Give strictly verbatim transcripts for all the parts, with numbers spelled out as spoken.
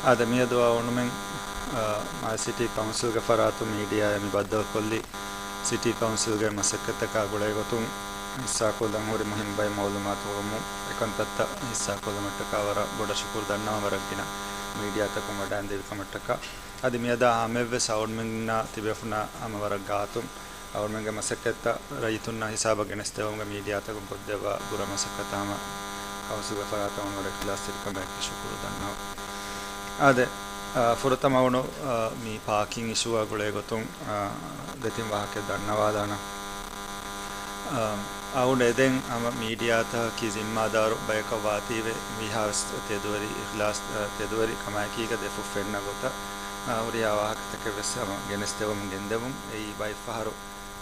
އާދެ، މިއަދު އަޅުގަނޑުމެން، އާ، މާލެ ސިޓީ ކައުންސިލްގެ ފަރާތުން މީޑިއާއާ މި ބައްދަލުކޮށްލީ، ސިޓީ ކައުންސިލްގެ މަސައްކަތްތަކާ ގުޅޭގޮތުން ހިއްސާކޮށްލަން ހުރި މުހިންމު ބައެއް މައުލޫމާތު ހުރުމުން އެކަންތައްތައް ހިއްސާކޮށްލުމަށްޓަކާ ވަރަށް ބޮޑަށް ޝުކުރު ދަންނަވަން، ވަރަށް ގިނަ މީޑިއާތަކުން ވަޑައިން ދެއްވި ކަމަށްޓަކާ. އަދި މިއަދާ ހަމައެއްވެސް އަޅުގަނޑުމެންނާ ތިބޭފުޅުންނާ ހަމަ ވަރަށް ގާތުން އަޅުގަނޑުމެންގެ މަސައްކަތްތައް ރައްޔިތުންނާ ހިސާބަށް ގެނެސްދެވުމުގެ މީޑިއާތަކުން ކޮށްދެއްވާ ބުރަ މަސައްކަތަށް ހަމަ ކައުންސިލްގެ ފަރާތުން އަޅުގަނޑު އިޚްލާޞްތެރިކަމާއެކީ ޝުކުރު ދަންނަވަން. އާދެ، އާ، ފުރަތަމަ އަޅުގަނޑު، އާ، މި ޕާކިން އިޝޫއާ ގުޅޭގޮތުން، އާ، ދެތިން ވާހަކައެއް ދަންނަވާލާނަން. އާ، އަޅުގަނޑު އެދެން ހަމަ މީޑިއާތަކަކީ ޒިންމާދާރު ބަޔަކަށް ވާތީވެ، މިހާވެސް ތެދުވެރި އިޚްލާޞް، އާ، ތެދުވެރި ކަމާއެކީގަ ދެފުށް ފެންނަ ގޮތަށް، އާ، ހުރިހާ ވާހަކަތަކެއްވެސް ހަމަ ގެނެސްދެވަމުން ގެންދެވުން. އެއީ ބައެއް ފަހަރު،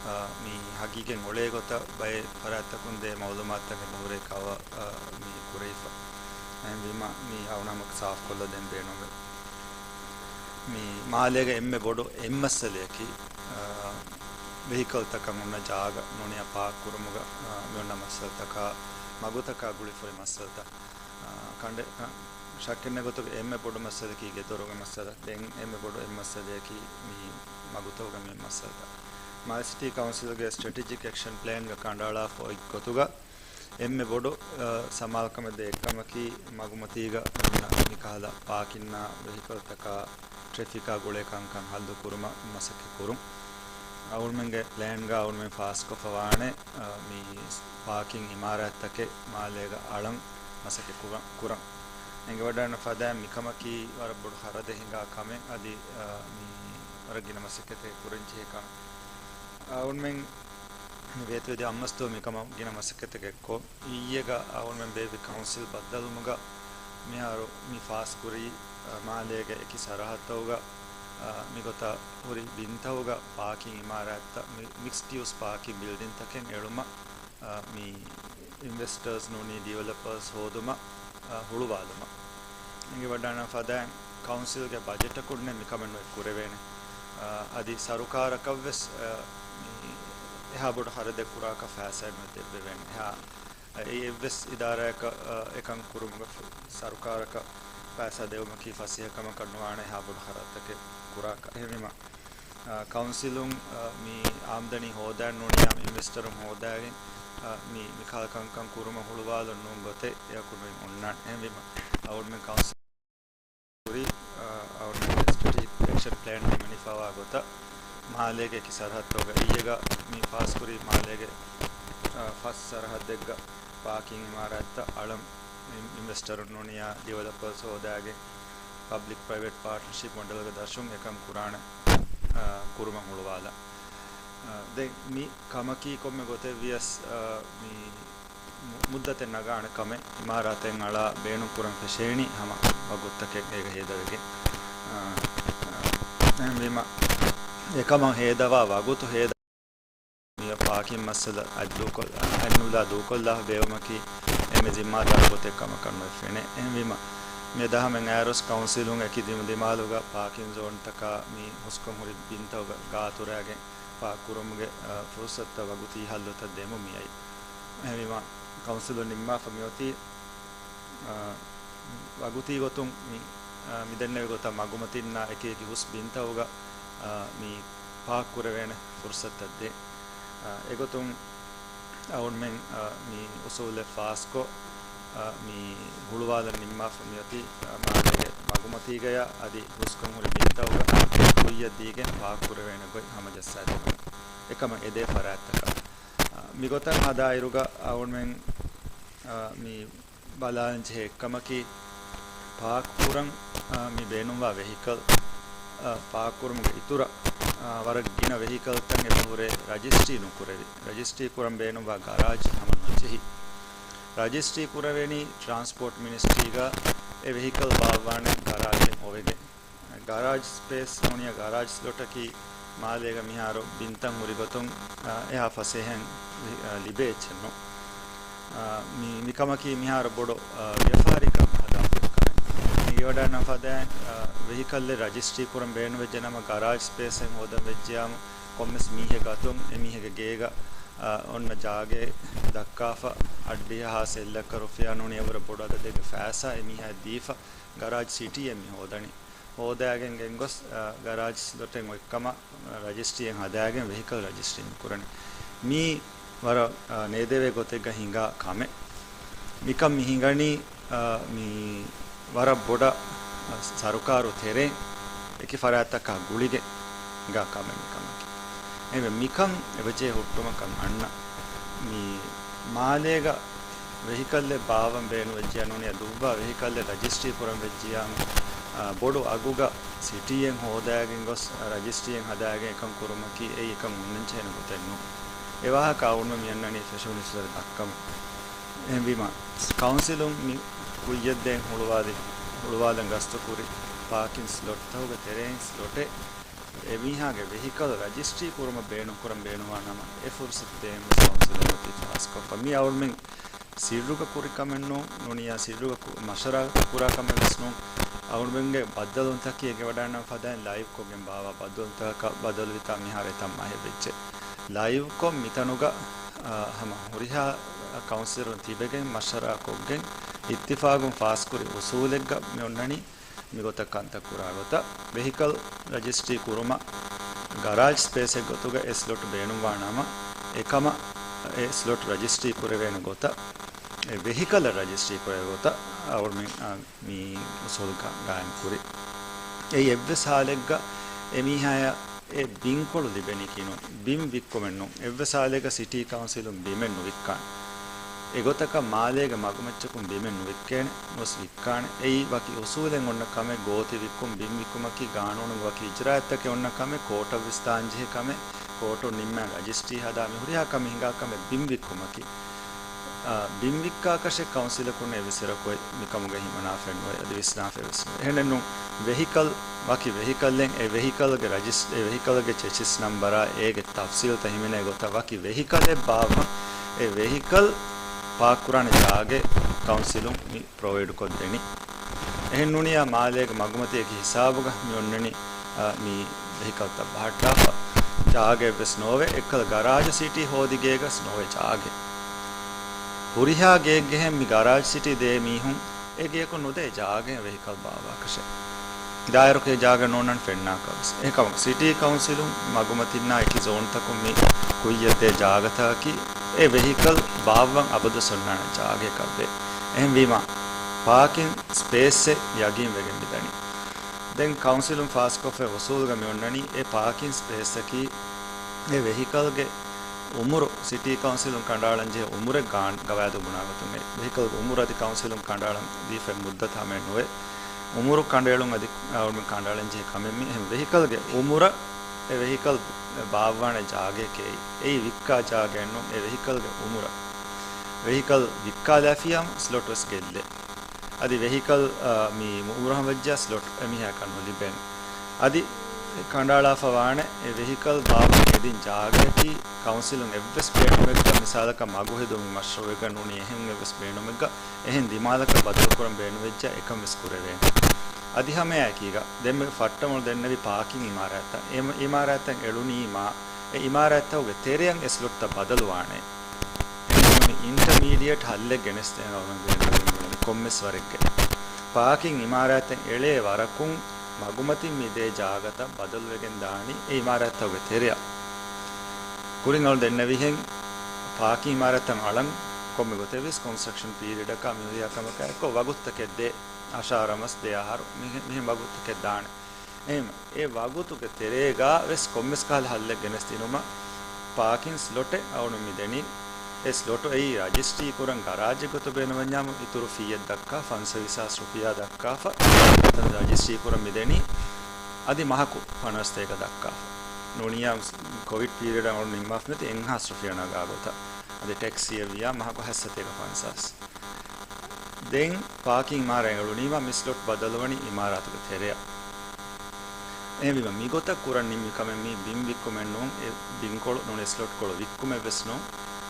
އާ، މި ހަގީގަތް އުޅޭ ގޮތަށް ބައެއް ފަރާތްތަކުން ދޭ މައުލޫމާތުތައް އެބަހުރޭ ކަވަ، އާ، މި ކުރެވިފަ. އެހެންވީމަ، މި އަޅުގަނޑު ހަމަ ސާފުކޮށްލަދޭން ބޭނުންވޭ. މި މާލޭގެ އެންމެ ބޮޑު އެއް މައްސަލަޔަކީ، އާ، ވެހިކަލްތަކަށް ހުންނަ ޖާގަ ނޫނިއްޔާ ޕާކް ކުރުމުގަ، އާ، މި އޮންނަ މައްސަލަތަކާ މަގުތަކާ ގުޅިފަ ހުރި މައްސަލަތައް. އާ، ކަނޑެ-، ކަ-، ޝައްކެއް ނެތް ގޮތުގަ އެންމެ ބޮޑު މައްސަލައަކީ ގެދޮރުގެ މައްސަލަ. ދެން އެންމެ ބޮޑު އެއް މައްސަލަޔަކީ މި މަގުތަކުގަ މި މައްސަލަތައް. މާލެ ސިޓީ ކައުންސިލްގެ ސްޓްރެޓެޖިކް އެކްޝަން ޕްލޭންގަ ކަނޑައަޅާފަ އޮތް ގޮތުގަ، އެންމެ ބޮޑު، އަ، ސަމާލުކަމެއް ދޭ އެއްކަމަކީ، މަގުމަތީގަ ހުންނަ މިކަހަލަ ޕާކިންނާ ވެހިކަލްތަކާ ޓްރެފިކާ ގުޅޭ ކަންކަން ހައްލު ކުރުމަށް މަސައްކަތް ކުރުން. އަޅުގަނޑުމެންގެ ޕްލޭންގަ އަޅުގަނޑުމެން ފާސްކޮށްފަ ވާނެ، އަ، މި ޕާކިން އިމާރާތްތަކެއް މާލޭގަ އަޅަން މަސައްކަތް ކުރަން، ކުރަން. އެނގިވަޑައިގަންނަ ފަދައިން މިކަމަކީ ވަރަށް ބޮޑު ޚަރަދެއް ހިނގާ ކަމެއް. އަދި، އަ، މި ވަރަށް ގިނަ މަސައްކަތެއް ކުރަންޖެހޭ ކަމެއް. އަޅުގަނޑުމެން މި ވޭތުވެދިޔަ އަށް މަސްދުވަހު މިކަމަށް ގިނަ މަސައްކަތެއް އެއްކޮށް، އިއްޔެގަ އަޅުގަނޑުމެން ބޭއްވި ކައުންސިލް ބައްދަލުވުމުގަ މިހާރު މި ފާސްކުރީ، އަ، މާލޭގެ އެކި ސަރަހައްދުތަކުގަ، އަ، މިގޮތަށް ހުރި ބިންތަކުގަ ޕާކިން އިމާރާތްތައް، މި-، މިކްސްޑް ޔޫސް ޕާކިން ބިލްޑިންތަކެއް އެޅުމަށް، އަ، މި އިންވެސްޓަރސް ނޫނީ ޑިވެލޮޕަރސް ހޯދުމަށް، އަ، ހުޅުވާލުމަށް. އެނގިވަޑައިގަންނަ ފަދައިން ކައުންސިލްގެ ބަޖެޓަކުންނެއް މިކަމެއް ނުއެއް ކުރެވޭނެ. އަ، އަދި ސަރުކާރަކަށްވެސް، އަ، މި އެހާ ބޮޑު ޚަރަދެއް ކުރާކަށް ފައިސާއެއް ނުއެއް ދެއްވެވޭނެ. އެހާ، އެ އެއްވެސް އިދާރާއަކަށް، އަ، އެކަން ކުރުމުގަ ފު-، ސަރުކާރަކަށް ފައިސާ ދެއްވުމަކީ ފަސޭހަ ކަމަކަށް ނުވާނެ އެހާ ބޮޑު ޚަރަދުތަކެއް ކުރާކަށް. އެހެންވީމަ، އަ، ކައުންސިލުން، އަ، މި އާމްދަނީ ހޯދާން ނޫނިއްޔާ އިންވެސްޓަރުން ހޯދާގެން، އަ، މި، މިކަހަލަ ކަންކަން ކުރުމަށް ހުޅުވާލުން ނޫން ގޮތެއް އެއަކު ނުއިން އޮންނާނެ. އެހެންވީމަ، އަޅުގަނޑުމެން ކައުންސިލް ކުރީ، އަ، އަޅުގަނޑުމެން ސްޓްރެޓެޖިކް އެކްޝަން ޕްލޭން ހިމެނިފަވާ ގޮތަށް މާލޭގެ އެކި ސަރަހައްދުތަކުގަ އިއްޔެގަ މި ފާސްކުރީ މާލޭގެ، އަ، ފަސް ސަރަހައްދެއްގަ ޕާކިން އިމާރާތްތައް އަޅަން އިން-، އިންވެސްޓަރުން ނޫނިއްޔާ ޑިވެލޮޕަރސް ހޯދާގެން ޕަބްލިކް ޕްރައިވެޓް ޕާޓްނަރޝިޕް މޮޑެލްގެ ދަށުން އެކަން ކުރާނެ، އަ، ކުރުމަށް ހުޅުވާލަ. އަ، ދެން މި ކަމަކީ ކޮންމެ ގޮތެއް ވިޔަސް، އަ، މި މު-، މުއްދަތެއް ނަގާނެ ކަމެއް، އިމާރާތެއް އަޅާ ބޭނުން ކުރަން ފެށޭނީ ހަމަ ވަގުތުތަކެއް އޭގަ ހޭދަވެގެން. އަ، އަ، އެހެންވީމަ، އެކަމަށް ހޭދަވާ ވަގުތު ހޭދަ މި ޕާކިން މައްސަލަ އަތް ދޫކޮށް-، އަތް ނުލާ ދޫކޮށްލާ ބޭއްވުމަކީ އެންމެ ޒިންމާދާރު ގޮތެއް ކަމަކަށް ނުއެއް ފެނޭ. އެހެންވީމަ، މިއަދާ ހަމަ އައިރުވެސް ކައުންސިލުން އެކި ދިމަ ދިމާލުގަ ޕާކިން ޒޯންތަކާ މި ހުސްކޮށް ހުރި ބިންތަކުގަ ގާތުރާގެން ޕާކް ކުރުމުގެ، އަ، ފުރުސަތުތައް ވަގުތީ ހައްލުތައް ދެމުން މިއައީ. އެހެންވީމަ، ކައުންސިލުން ނިންމާފަ މިއޮތީ، އަ، ވަގުތީ ގޮތުން މި، އަ، މިދެންނެވި ގޮތަށް މަގުމަތިންނާ އެކި އެކި ހުސް ބިންތަކުގަ، އަ، މި ޕާކް ކުރެވޭނެ ފުރުސަތުތައް ދޭ. އަ، އެގޮތުން އަޅުގަނޑުމެން، އަ، މި އުސޫލެއް ފާސްކޮށް، އަ، މި ހުޅުވާލަން ނިންމާފަ މިއޮތީ، އަ، މާލޭގެ މަގުމަތީގަޔާ އަދި ހުސްކޮށް ހުރި ބިންތަކުގަ ކުއްޔަށް ދީގެން ޕާކް ކުރެވޭނެ ގޮތް ހަމަޖައްސާދިނުން. އެކަމަށް އެދޭ ފަރާތްތަކަށް. އަ، މިގޮތަށް ހަދާއިރުގަ އަޅުގަނޑުމެން، އަ، މި ބަލާން ޖެހޭ އެއްކަމަކީ، ޕާކް ކުރަން، އާ، މި ބޭނުންވާ ވެހިކަލް، އާ، ޕާކް ކުރުމުގެ އިތުރަށް، އާ، ވަރަށް ގިނަ ވެހިކަލްތައް އެބަހުރޭ ރަޖިސްޓްރީ ނުކުރެވި. ރަޖިސްޓްރީ ކުރަން ބޭނުންވާ ގަރާޖް ހަމަ ނުޖެހި. ރަޖިސްޓްރީ ކުރެވެނީ ޓްރާންސްޕޯޓް މިނިސްޓްރީގަ އެ ވެހިކަލް ބާއްވާނެ ގަރާޖެއް އޮވެގެން. ގަރާޖް ސްޕޭސް ނޫނިއްޔާ ގަރާޖް ސްލޮޓަކީ މާލޭގަ މިހާރު ބިންތައް ހުރި ގޮތުން، އާ، އެހާ ފަސޭހައިން ލި-، އާ، ލިބޭ އެއްޗެއް ނޫން. އާ، މި-، މިކަމަކީ މިހާރު ބޮޑު، އާ، ވިޔަފާރިކަން ހަދާފަ ކަމެއް. އެނގިވަޑައިގަންނަ ފަދައިން، އާ، ވެހިކަލްއެއް ރަޖިސްޓްރީ ކުރަން ބޭނުންވެއްޖެ ނަމަ، ގަރާޖް ސްޕޭސްއެއް ހޯދަން ވެއްޖެޔާމު، ކޮންމެސް މީހެއް ގަތުން އެ މީހެއްގެ ގޭގަ، އާ، އޮންނަ ޖާގައެއް ދައްކާފަ، އަށްޑިހަ ހާސް އެއް ލައްކަ ރުފިޔާ ނޫނީ އެވަރަށް ބޮޑު އަދަދެއްގެ ފައިސާ އެމީހާ ދީފަ، ގަރާޖް ސިޓީއެއް މި ހޯދަނީ. ހޯދާގެން ގެންގޮސް، އާ، ގަރާޖް ސްލޮޓެއް އޮތްކަމަށް ރަޖިސްޓްރީއެއް ހަދާގެން ވެހިކަލް ރަޖިސްޓްރީ މި ކުރަނީ. މީ ވަރަށް، އާ، ނޭދެވޭ ގޮތެއްގަ ހިނގާ ކަމެއް. މިކަން މި ހިނގަނީ، އާ، މި ވަރަށް ބޮޑަށް، އާ، ސަރުކާރު ތެރެއިން އެކި ފަރާތްތަކާ ގުޅިގެން ހިނގާ ކަމެއް މިކަމަކީ. އެހެންވެ، މިކަން އެބަޖެހޭ ހުއްޓުމަކަށް އަންނަ މި މާލޭގަ ވެހިކަލްއެއް ބާއްވަން ބޭނުންވެއްޖިޔާ ނޫނީ ދުއްވާ ވެހިކަލްއެއް ރަޖިސްޓްރީ ކުރަން ވެއްޖިޔާމު، އާ، ބޮޑު އަގުގަ ސިޓީއެއް ހޯދާގެން ގޮސް، އާ، ރަޖިސްޓްރީއެއް ހަދާގެން އެކަން ކުރުމަކީ އެއީ އެކަން އޮންނަންޖެހޭނެ ގޮތެއް ނޫން. އެ ވާހަކަ އަޅުގަނޑު މި އަންނަނީ ފެށުނީސްވެރި ދައްކަމުން. އެހެންވީމަ، ކައުންސިލުން މި ކުއްޔަށްދޭން ހުޅުވާލި، ހުޅުވާލަން ގަސްތުކުރި ޕާކިން ސްލޮޓްތަކުގެ ތެރެއިން ސްލޮޓެއް އެމީހާގެ ވެހިކަލް ރަޖިސްޓްރީ ކުރުމަށް ބޭނުންކުރަން ބޭނުންވާނަމަ، އެ ފުރުސަތު ދޭން ވެސް ކައުންސިލުން އޮތީ ފާސްކޮށްފަ. މި އަޅުމެން ސިއްރުގަ ކުރި ކަމެއް ނޫން، ނޫނިޔާ ސިއްރުގަ ކު-، މަޝްވަރާ ކުރާ ކަމެއް ވެސް ނޫން. އަޅުމެންގެ ބައްދަލުވުންތަކީ އެނގިވަޑައިގަންނަވާ ފަދައިން ލައިވްކޮށްގެން ބާއްވާ ބައްދަލުވުންތަކަކަށް ބަދަލުވިތާ މިހާރު އެތައް މަހެއް ވެއްޖެ. ލައިވްކޮށް މިތަނުގަ، އާ، ހަމަ ހުރިހާ ކައުންސިލަރުން ތިބެގެން މަޝްވަރާކޮށްގެން އިއްތިފާގުން ފާސްކުރި އުސޫލެއްގަ މި އޮންނަނީ. މިގޮތަށް ކަންތައް ކުރާ ގޮތަށް، ވެހިކަލް ރަޖިސްޓްރީ ކުރުމަށް ގަރާޖް ސްޕޭސްއެއް ގޮތުގަ އެ ސްލޮޓް ބޭނުންވާނަމަ، އެކަމަށް އެ ސްލޮޓް ރަޖިސްޓްރީ ކުރެވޭނެ ގޮތަށް، އެ ވެހިކަލް ރަޖިސްޓްރީ ކުރެވޭ ގޮތަށް އަޅުމެން، އާ، މި އުސޫލު ގާ-، ގާއިމް ކުރި. އެއީ އެއްވެސް ހާލެއްގަ އެމީހާޔަށް އެ ބިންކޮޅު ލިބެނީކީ ނޫން، ބިން ވިއްކުމެއް ނޫން. އެއްވެސް ހާލެއްގަ ސިޓީ ކައުންސިލުން ބިމެއް ނުވިއްކާނެ. އެގޮތަކަށް މާލޭގެ މަގުމައްޗަކުން ބިމެއް ނުވިއްކޭނެ، ނުވެސް ވިއްކާނެ. އެއީ ވަކި އުސޫލެއް އޮންނަ ކަމެއް، ގޯތި ވިއްކުން، ބިން ވިއްކުމަކީ ގާނޫނުގެ ވަކި އިޖްރާއަތްތަކެއް އޮންނަ ކަމެއް، ކޯޓަށް ވެސް ދާންޖެހޭ ކަމެއް، ކޯޓުން ނިންމާ ރަޖިސްޓްރީ ހަދާ މި ހުރިހާ ކަމެއް ހިނގާ ކަމެއް ބިން ވިއްކުމަކީ. އާ، ބިން ވިއްކާކަށެއް ކައުންސިލަކުން އެއްވެސް އިރަކު އޮތް މިކަމުގައި ހިމަނާފައެއް ނުވޭ، އަދި ވިސްނާފައެއް ވެސް ނުވޭ. އެހެނެއްނު، ވެހިކަލް، ވަކި ވެހިކަލްއެއް، އެ ވެހިކަލްގެ ރަޖިސް-، އެ ވެހިކަލްގެ ޗެސިސް ނަންބަރާ، އޭގެ ތަފްސީލްތައް ހިމެނޭ ގޮތަށް ވަކި ވެހިކަލެއް ބާއްވަން، އެ ވެހިކަލް ޕާކް ކުރާނެ ޖާގަ ކައުންސިލުން މި ޕްރޮވައިޑް ކޮށްދެނީ. އެހެން ނޫނިޔާ މާލޭގެ މަގުމަތީ އެކި ހިސާބުގަ މި އޮންނަނީ، އާ، މި ވެހިކަލްތައް ބަހައްޓާފަ ޖާގައެއްވެސް ނޯވެ، އެއްކަލަ ގަރާޖު ސިޓީ ހޯދި ގޭގަސް ނޯވެ ޖާގަ. ހުރިހާ ގެއެއްގެހެން މި ގަރާޖް ސިޓީ ދޭ މީހުން އެ ގެޔަކު ނުދޭ ޖާގައެއް ވެހިކަލް ބާއްވާކަށެއް. ދާއިރުގެ ޖާގަ ނޯންނަން ފެންނާކަށް ވެސް. އެކަމަކު ސިޓީ ކައުންސިލުން މަގުމަތިންނާ އެކި ޒޯންތަކުން މި ކުއްޔަށްދޭ ޖާގަތަކަކީ އެ ވެހިކަލް ބާއްވަން އަބަދުވެސް އޮންނާނެ ޖާގައަކަށްވޭ. އެހެންވީމަ ޕާކިން ސްޕޭސްއެއް ޔަގީންވެގެން މިދަނީ. ދެން ކައުންސިލުން ފާސްކޮށްފައި އުސޫލުގަ މި އޮންނަނީ އެ ޕާކިން ސްޕޭސްއަކީ އެ ވެހިކަލްގެ އުމުރު، ސިޓީ ކައުންސިލުން ކަނޑައަޅަންޖެހޭ އުމުރެއް ގާން-، ގަވާއިދު ބުނާގޮތުން އެ ވެހިކަލް އުމުރު އަދި ކައުންސިލުން ކަނޑައަޅަން ދީފައި މުއްދަތު ހަމައެއް ނުވޭ. އުމުރު ކަނޑައެޅުން އަދި އަޅުމެން ކަނޑައަޅަންޖެހޭ ކަމެއް މީ. އެހެން ވެހިކަލްގެ އުމުރަށް އެ ވެހިކަލް ބާއްވާނެ ޖާގައެކޭ އެއީ. އެއީ ވިއްކާ ޖާގައެއްނޫން، އެ ވެހިކަލްގެ އުމުރަށް. ވެހިކަލް ވިއްކާލާފިޔާމު ސްލޮޓް ވެސް ގެއްލޭ. އަދި ވެހިކަލް، އާ، މި އުމުރަށް ވެއްޖާ ސްލޮޓް އެމީހާއަކަށް ނުލިބޭނެ. އަދި ކަނޑައަޅާފަ ވާނެ އެ ވެހިކަލް ބާއްވަން ހެދިން ޖާގައަކީ ކައުންސިލުން އެއްވެސް ބޭނުމެއްގަ، މިސާލަކަށް މަގު ހެދުމުގެ މަޝްރޫއެއްގަ ނޫނީ އެހެން އެއްވެސް ބޭނުމެއްގަ އެހެން ދިމާލަކަށް ބަދަލުކުރަން ބޭނުންވެއްޖާ އެކަން ވެސް ކުރެވޭނެ. އަދި ހަމައެއާއެކީގަ ދެންމެ ފައްޓަމުން ދެންނެވި ޕާކިން އިމާރާތްތައް، އެ އިމާރާތްތައް އެޅުނީމާ އެ އިމާރާތްތަކުގެ ތެރެއަށް އެ ސްލޮޓްތައް ބަދަލުވާނެ. އެހެންވީމަ މި އިންޓަމީޑިއޭޓް ހައްލެއް ގެނެސްދޭން އަޅުގަނޑު ބޭނުންވެގެން މިއުޅެނީ ކޮންމެސް ވަރެއްގެ. ޕާކިން އިމާރާތެއް އެޅޭ ވަރަކުން މަގުމަތިން މި ދޭ ޖާގަތައް ބަދަލުވެގެން ދާނީ އެ އިމާރާތްތަކުގެ ތެރެއަށް. ކުރިން އަޅު ދެންނެވިހެން ޕާކިން އިމާރާތްތައް އަޅަން ކޮންމެ ގޮތެއްވެސް ކޮންސްޓްރަކްޝަން ޕީރިއަޑަކާ މި ހުރިހާ ކަމަކާ އެއްކޮށް ވަގުތުތަކެއް ދޭ. އަށާރަ މަސް ދެ އަހަރު މިހެ-، މިހެން ވަގުތުތަކެއް ދާނެ. އެހެން އެ ވަގުތުގެ ތެރޭގަ ވެސް ކޮންމެސް ކަހަލަ ހައްލެއް ގެނެސްދިނުމަށް ޕާކިން ސްލޮޓެއް އަޅުގަނޑު މި ދެނީ. އެ ސްލޮޓު އެއީ ރަޖިސްޓްރީ ކުރަން ގަރާޖެއް ގޮތަށް ބޭނުންވަންޏާމު އިތުރު ފީއެއް ދައްކާ ފަންސަވީސް ހާސް ރުފިޔާ ދައްކާފަ ރަޖިސްޓްރީ ކުރަން މި ދެނީ. އަދި މަހަކު ފަނަރަ ހާސްތޭކަ ދައްކާފަ. ނޫނިޔާ ކޮވިޑް ޕީރިއަޑަށް އަޅުގަނޑު ނިންމާފަ ނެތި އެއް ހާސް ރުފިޔާ ނަގާ ގޮތަށް. އަދި ޓެކްސް އިއްޔާ މަހަކު ހަތްސަތޭކަ ފަންސާސް. ދެން ޕާކިން އިމާރާތް އެޅުނީމަ މި ސްލޮޓް ބަދަލުވަނީ އިމާރާތުގެ ތެރެއަށް. އެހެންވީމަ މިގޮތަށް ކުރަން ނިންމި ކަމެއް މީ ބިން ވިއްކުމެއް ނޫން، އެ ބިންކޮޅު ނޫން އެ ސްލޮޓް ކޮޅު ވިއްކުމެއް ވެސް ނޫން.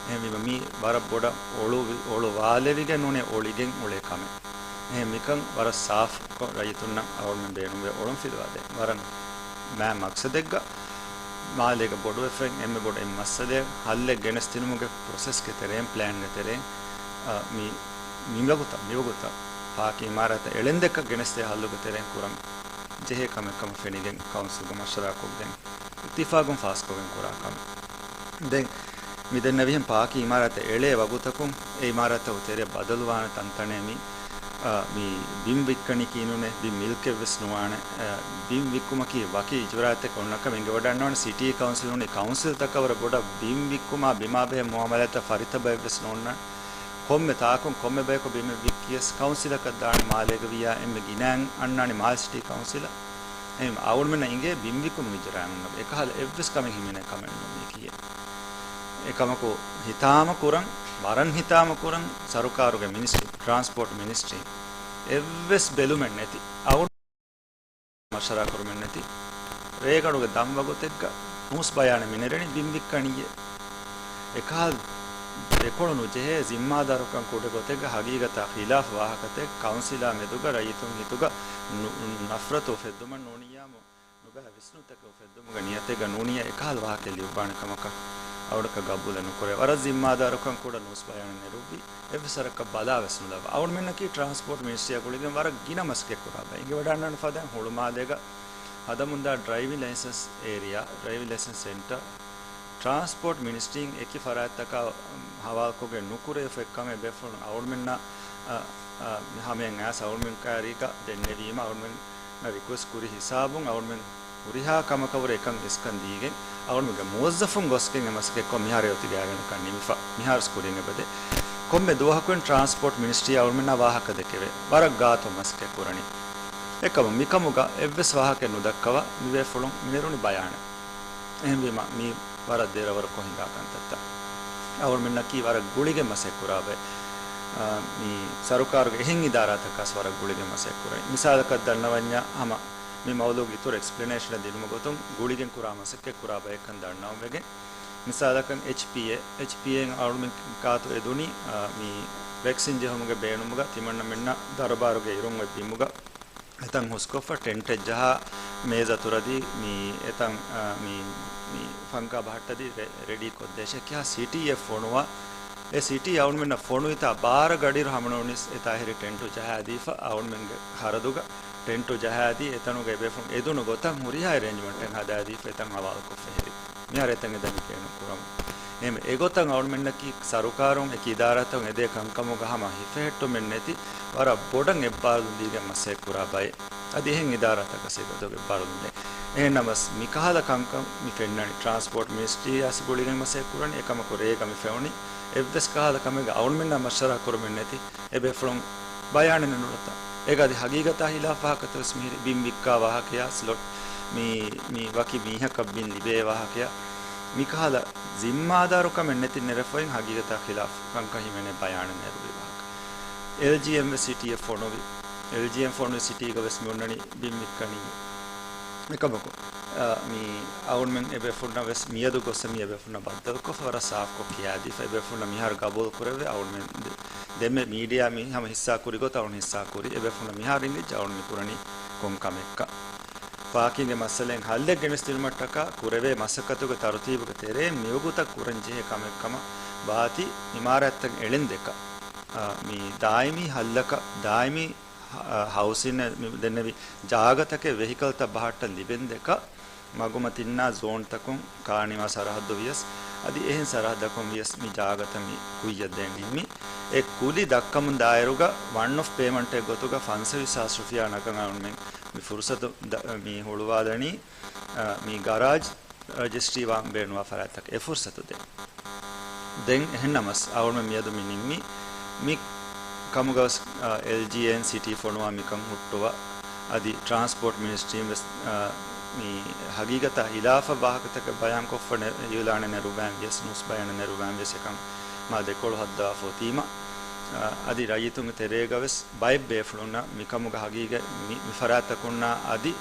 އެހެންވީމަ މީ ވަރަށް ބޮޑަށް އޮޅު-، އޮޅުވާލެވިގެން ނޫނޭ އޮޅިގެން އުޅޭ ކަމެއް. އެހެން މިކަން ވަރަށް ސާފުކޮށް ރައްޔިތުންނަށް އަޅުގަނޑުމެން ބޭނުންވޭ އޮޅުން ފިލުވާދޭން. ވަރަށް މާ މަގްސަދެއްގަ މާލޭގަ ބޮޑުވެފައި އެންމެ ބޮޑު އެއް މައްސަލައެއް ހައްލެއް ގެނެސްދިނުމުގެ ޕްރޮސެސްގެ ތެރެއިން، ޕްލޭންގެ ތެރެއިން، އަ، މި، މިވަގުތަށް، މިވަގުތަށް ޕާކީ އިމާރާތަށް އެޅެންދެއްކަށް ގެނެސްދޭ ހައްލުގެ ތެރެއިން ކުރަން ޖެހޭ ކަމެއް ކަމަށް ފެނިގެން ކައުންސިލްގެ މަޝްވަރާކޮށްގެން އިއްތިފާގުން ފާސްކޮށްގެން ކުރާ ކަމެއް. ދެން މި ދެންނެވިހެން ޕާކީ އިމާރާތަށް އެޅޭ ވަގުތަކުން އެ އިމާރާތަށް ތެރެއަށް ބަދަލުވާނެ ތަންތަނޭ މި، އާ، މި ބިން ވިއްކަނީކީ ނޫނޭ، ބިން މިލްކެއްވެސް ނުވާނެ. އާ، ބިން ވިއްކުމަކީ ވަކި އިޖުރާއަތެއް އޮންނަކަމެއް އެނގިވަޑައިގަންނަވާނެ. ސިޓީ ކައުންސިލުން ކައުންސިލްތަކަށް ވަރަށް ބޮޑަށް ބިން ވިއްކުމާ ބިމާ ބެހޭ މުއާމަލާތަށް ފަރިތަ ބައެއްވެސް ނޯންނާނެ. ކޮންމެ ތާކުން ކޮންމެ ބަޔަކު ބިމެއް ވިއްކިޔަސް ކައުންސިލަކަށް ދާނެ މާލޭގަ ވިއްޔާ އެންމެ ގިނައިން އަންނާނެ މާލެ ސިޓީ ކައުންސިލަށް. އެހެން އަޅުމެންނަށް އިނގޭ ބިން ވިއްކުން އިޖުރާ ނުންނަ އެކަހަލަ އެއްވެސް ކަމެއް ހިމެނޭ ކަމެއް ނޫން މީކީ. އެކަމަކު ހިތާމަ ކުރަން، ވަރަށް ހިތާމަ ކުރަން ސަރުކާރުގެ މިނިސްޓްރީ، ޓްރާންސްޕޯޓް މިނިސްޓްރީ އެއްވެސް ބެލުމެއް ނެތި، އަޅު މަޝްވަރާ ކުރުމެއް ނެތި، ރޭގަނޑުގެ ދަން ވަގުތެއްގަ ނޫސް ބަޔާނެއް މިނެރެނީ ބިން ވިއްކަނީއޭ. އެކަހަލަ ދެކޮޅު ނުޖެހޭ ޒިންމާދާރުކަން ކުޑަ ގޮތެއްގަ ހަގީގަތާ ޚިލާފް ވާހަކަތައް ކައުންސިލާ މެދުގަ ރައްޔިތުން ހިތުގަ ނު-، ނަފްރަތު އުފެއްދުމަށް ނޫނިއްޔާމު ނުބައި ވިސްނުންތަކެއް އުފެއްދުމުގެ ނިޔަތެއްގަ ނޫނިއްޔާ އެކަހަލަ ވާހަކައެއް ލިޔުއްވާނެ ކަމަކަށް އަޅުގަނޑަކަށް ގަބޫލެއް ނުކުރޭ. ވަރަށް ޒިންމާދާރުކަން ކުޑަ ނޫސް ބަޔާނެއް ނެރުއްވި އެއްވެސް ވަރަކަށް ބަލާވެސް ނުލައްވާ. އަޅުމެންނަކީ ޓްރާންސްޕޯޓް މިނިސްޓްރީއާ ގުޅިގެން ވަރަށް ގިނަ މަސައްކަތް ކުރާ ބައެއް. އެނގިވަޑައިގަންނަވާނެ ފަދައިން ހުޅުމާލޭގަ ހަދަމުންދާ ޑްރައިވިން ލައިސަންސް އޭރިއާ، ޑްރައިވިން ލައިސަންސް ސެންޓަރ، ޓްރާންސްޕޯޓް މިނިސްޓްރީން އެކި ފަރާތްތަކާ ހަވާލުކޮށްގެން ނުކުރެވިފައި ކަމެއް ބޭފުޅުން އަޅުމެންނަށް، އަ، އަ، މި ހަމައަށް އައިސް އަޅުމެން ކައިރީގަ ދެންނެވީމަ އަޅުމެންނަށް ރިކުއެސްޓް ކުރި ހިސާބުން އަޅުމެން ހުރިހާ ކަމަކަށްވުރެ އެކަން އިސްކަން ދީގެން، އަޅުމެންގެ މުވައްޒަފުން ގޮސްގެން އެ މަސައްކަތްކޮށް މިހާރު އޮތީ ގާތްގަނޑަކަށް ނިމިފަ. މިހާރުވެސް ކުރިން އެބަދޭ. ކޮންމެ ދުވަހަކުން ޓްރާންސްޕޯޓް މިނިސްޓްރީ އަޅުމެންނާ ވާހަކަ ދެކެވޭ. ވަރަށް ގާތުން މަސައްކަތް ކުރަނީ. އެކަމު މިކަމުގަ އެއްވެސް ވާހަކައެއް ނުދައްކަވާ މިބޭފުޅުން މިނެރުނީ ބަޔާނެއް. އެހެންވީމަ މީ ވަރަށް ދެރަވަރުކޮށް ހިނގާ ކަންތައްތައް. އަޅުމެންނަކީ ވަރަށް ގުޅިގެން މަސައްކަތް ކުރާ ބައެއް. އާ، މި ސަރުކާރުގެ އެހެން އިދާރާތަކާސް ވަރަށް ގުޅިގެން މަސައްކަތް ކުރަނީ. މިސާލަކަށް ދަންނަވަންޏާ ހަމަ މި މައުލޫގެ އިތުރު އެކްސްޕްލެނޭޝަނެއް ދިނުމުގެ ގޮތުން ގުޅިގެން ކުރާ މަސައްކަތް ކުރާ ބައެއްކަން ދަންނަވަން ވެގެން. މިސާލަކަށް އެޗްޕީއޭ، އެޗްޕީއޭއިން އަޅުމެން ކާތު އެދުނީ، އާ، މި ވެކްސިން ޖެހުމުގެ ބޭނުމުގަ ތިމަންނަމެންނަށް ދަރުބާރުގެ އިރުން އޮތް ބިމުގަ އެތަން ހުސްކޮށްފަ ޓެންޓެއް ޖަހާ މޭޒު އަތުރަދީ މި އެތަން، އާ، މި، މި ފަންކާ ބަހައްޓަދީ ރެ-، ރެޑީ ކޮށްދޭށޭ ކިހާ ސިޓީއެއް ފޮނުވާ. އެ ސިޓީ އަޅުމެންނަށް ފޮނުވިތާ ބާރަ ގަޑިއިރު ހަމަނުވަނީސް އެތާހިރި ޓެންޓު ޖަހާދީފަ އަޅުމެންގެ ހަރަދުގަ ޓެންޓު ޖަހާދީ އެތަނުގަ އެބޭފުޅުން އެދުނު ގޮތަށް ހުރިހާ އެރޭންޖްމަންޓެއް ހަދާދީފަ އެތަން ހަވާލުކޮށްފަ ހެރި. މިހާރު އެތަން އެދަނީ ބޭނުން ކުރަމުން. އެހެން އެގޮތަށް އަޅުމެންނަކީ ސަރުކާރުން އެކި އިދާރާތަކުން އެދޭ ކަންކަމުގަ ހަމަ ހިފެހެއްޓުމެއް ނެތި ވަރަށް ބޮޑަށް އެއްބާރުލުން ދީގެން މަސައްކަތް ކުރާ ބައެއް. އަދި އެހެން އިދާރާތަކަށް ސިދަދޮގެ ބާރުލުން ދޭ. އެހެން ނަމަސް މިކަހަލަ ކަންކަން މި ފެންނަނީ ޓްރާންސްޕޯޓް މިނިސްޓްރީއާ ގުޅިގެން މަސައްކަތް ކުރަނީ. އެކަމަކު ރޭގަ މި ފެނުނީ އެއްވެސް ކަހަލަ ކަމެއްގަ އަޅުމެންނާ މަޝްވަރާ ކުރުމެއް ނެތި އެބޭފުޅުން ބަޔާނެއް ނެރުނުތާ. އޭގަ އަދި ހަގީގަތާ ހިލާފް ވާހަކަތައް ވެސް މިހިރީ ބިން ވިއްކާ ވާހަކަޔާ، ސްލޮޓް މި، މި ވަކި މީހަކަށް ބިން ލިބޭ ވާހަކަޔާ، މިކަހަލަ ޒިންމާދާރުކަމެއް ނެތި ނެރެފައިން ހަގީގަތާ ޚިލާފް ކަންކަން ހިމެނޭ ބަޔާނެއް ނެރުވި ވާހަކަ. އެލްޖީއެމް ވެސް ސިޓީއެއް ފޮނުވި. އެލްޖީއެމް ފޮނުވި ސިޓީގަ ވެސް މި އޮންނަނީ ބިން ވިއްކަނީ. އެކަމަކު، އާ، މި އަޅުމެން އެބޭފުޅުންނަށް ވެސް މިއަދު ގޮސް މި އެބޭފުޅުންނަށް ބައްދަލުކޮށްފަ ވަރަށް ސާފްކޮށް ކިޔާދީފަ އެބޭފުޅުންނަށް މިހާރު ގަބޫލު ކުރެވޭ އަޅުމެން ދެ-، ދެންމެ މީޑިއާ މި ހަމަ ހިއްސާ ކުރި ގޮތަށް އަޅުން ހިއްސާ ކުރި. އެބޭފުޅުން މިހާރު އިނގިއްޖެ އަޅުން މި ކުރަނީ ކޮން ކަމެއްކަން. ޕާކިންގެ މައްސަލައިން ހައްލެއް ގެނެސްދިނުމަށްޓަކާ ކުރެވޭ މަސައްކަތުގެ ތަރުތީބުގެ ތެރެއިން މިވަގުތަށް ކުރަންޖެހޭ ކަމެއް ކަމަށް ވާތީ އިމާރާތްތައް އެޅެން ދެކަށް، އާ، މި ދާއިމީ ހައްލަކަށް، ދާއިމީ ހަ-، ހައުސިން މި ދެންނެވި ޖާގަތަކެއް ވެހިކަލްތައް ބަހައްޓަން ލިބެން ދެކަށް، މަގުމަތިންނާ ޒޯންތަކުން ކާނިވާ ސަރަހައްދު ވިޔަސް، އަދި އެހެން ސަރަހައްދަކުން ވިޔަސް މި ޖާގަތައް މި ކުއްޔަށް ދޭން ނިންމި. އެ ކުލި ދައްކަމުން ދާއިރުގަ ވަން އޮފް ޕޭމަންޓެއް ގޮތުގަ ފަންސަވީސް ހާސް ރުފިޔާ ނަގަން އަޅުމެން މި ފުރުސަތު ދަ-، މި ހުޅުވާލަނީ، އަ، މި ގަރާޖް ރަޖިސްޓްރީ ވާން ބޭނުންވާ ފަރާތްތަކަށް އެ ފުރުސަތު ދޭން. ދެން އެހެން ނަމަސް އަޅުމެން މިއަދު މި ނިންމީ މި ކަމުގަވެސް، އަ، އެލްޖީއޭއިން ސިޓީ ފޮނުވާ މިކަން ހުއްޓުވާ، އަދި ޓްރާންސްޕޯޓް މިނިސްޓްރީން ވެސް، އަ، މި ހަގީގަތާ ހިލާފަށް ވާހަކަތަކެއް ބަޔާންކޮށްފަ ނެ-، އިއުލާނެއް ނެރުއްވާން ވިޔަސް، ނޫސް ބަޔާނެއް ނެރުއްވާން ވިޔަސް އެކަން މާ ދެކޮޅު ހައްދަވާފަ އޮތީމަ، އަ، އަދި ރައްޔިތުންގެ ތެރޭގަވެސް ބައެއް ބޭފުޅުންނަށް މިކަމުގެ ހަގީގަތް މި، މި ފަރާތްތަކުންނާ އަދި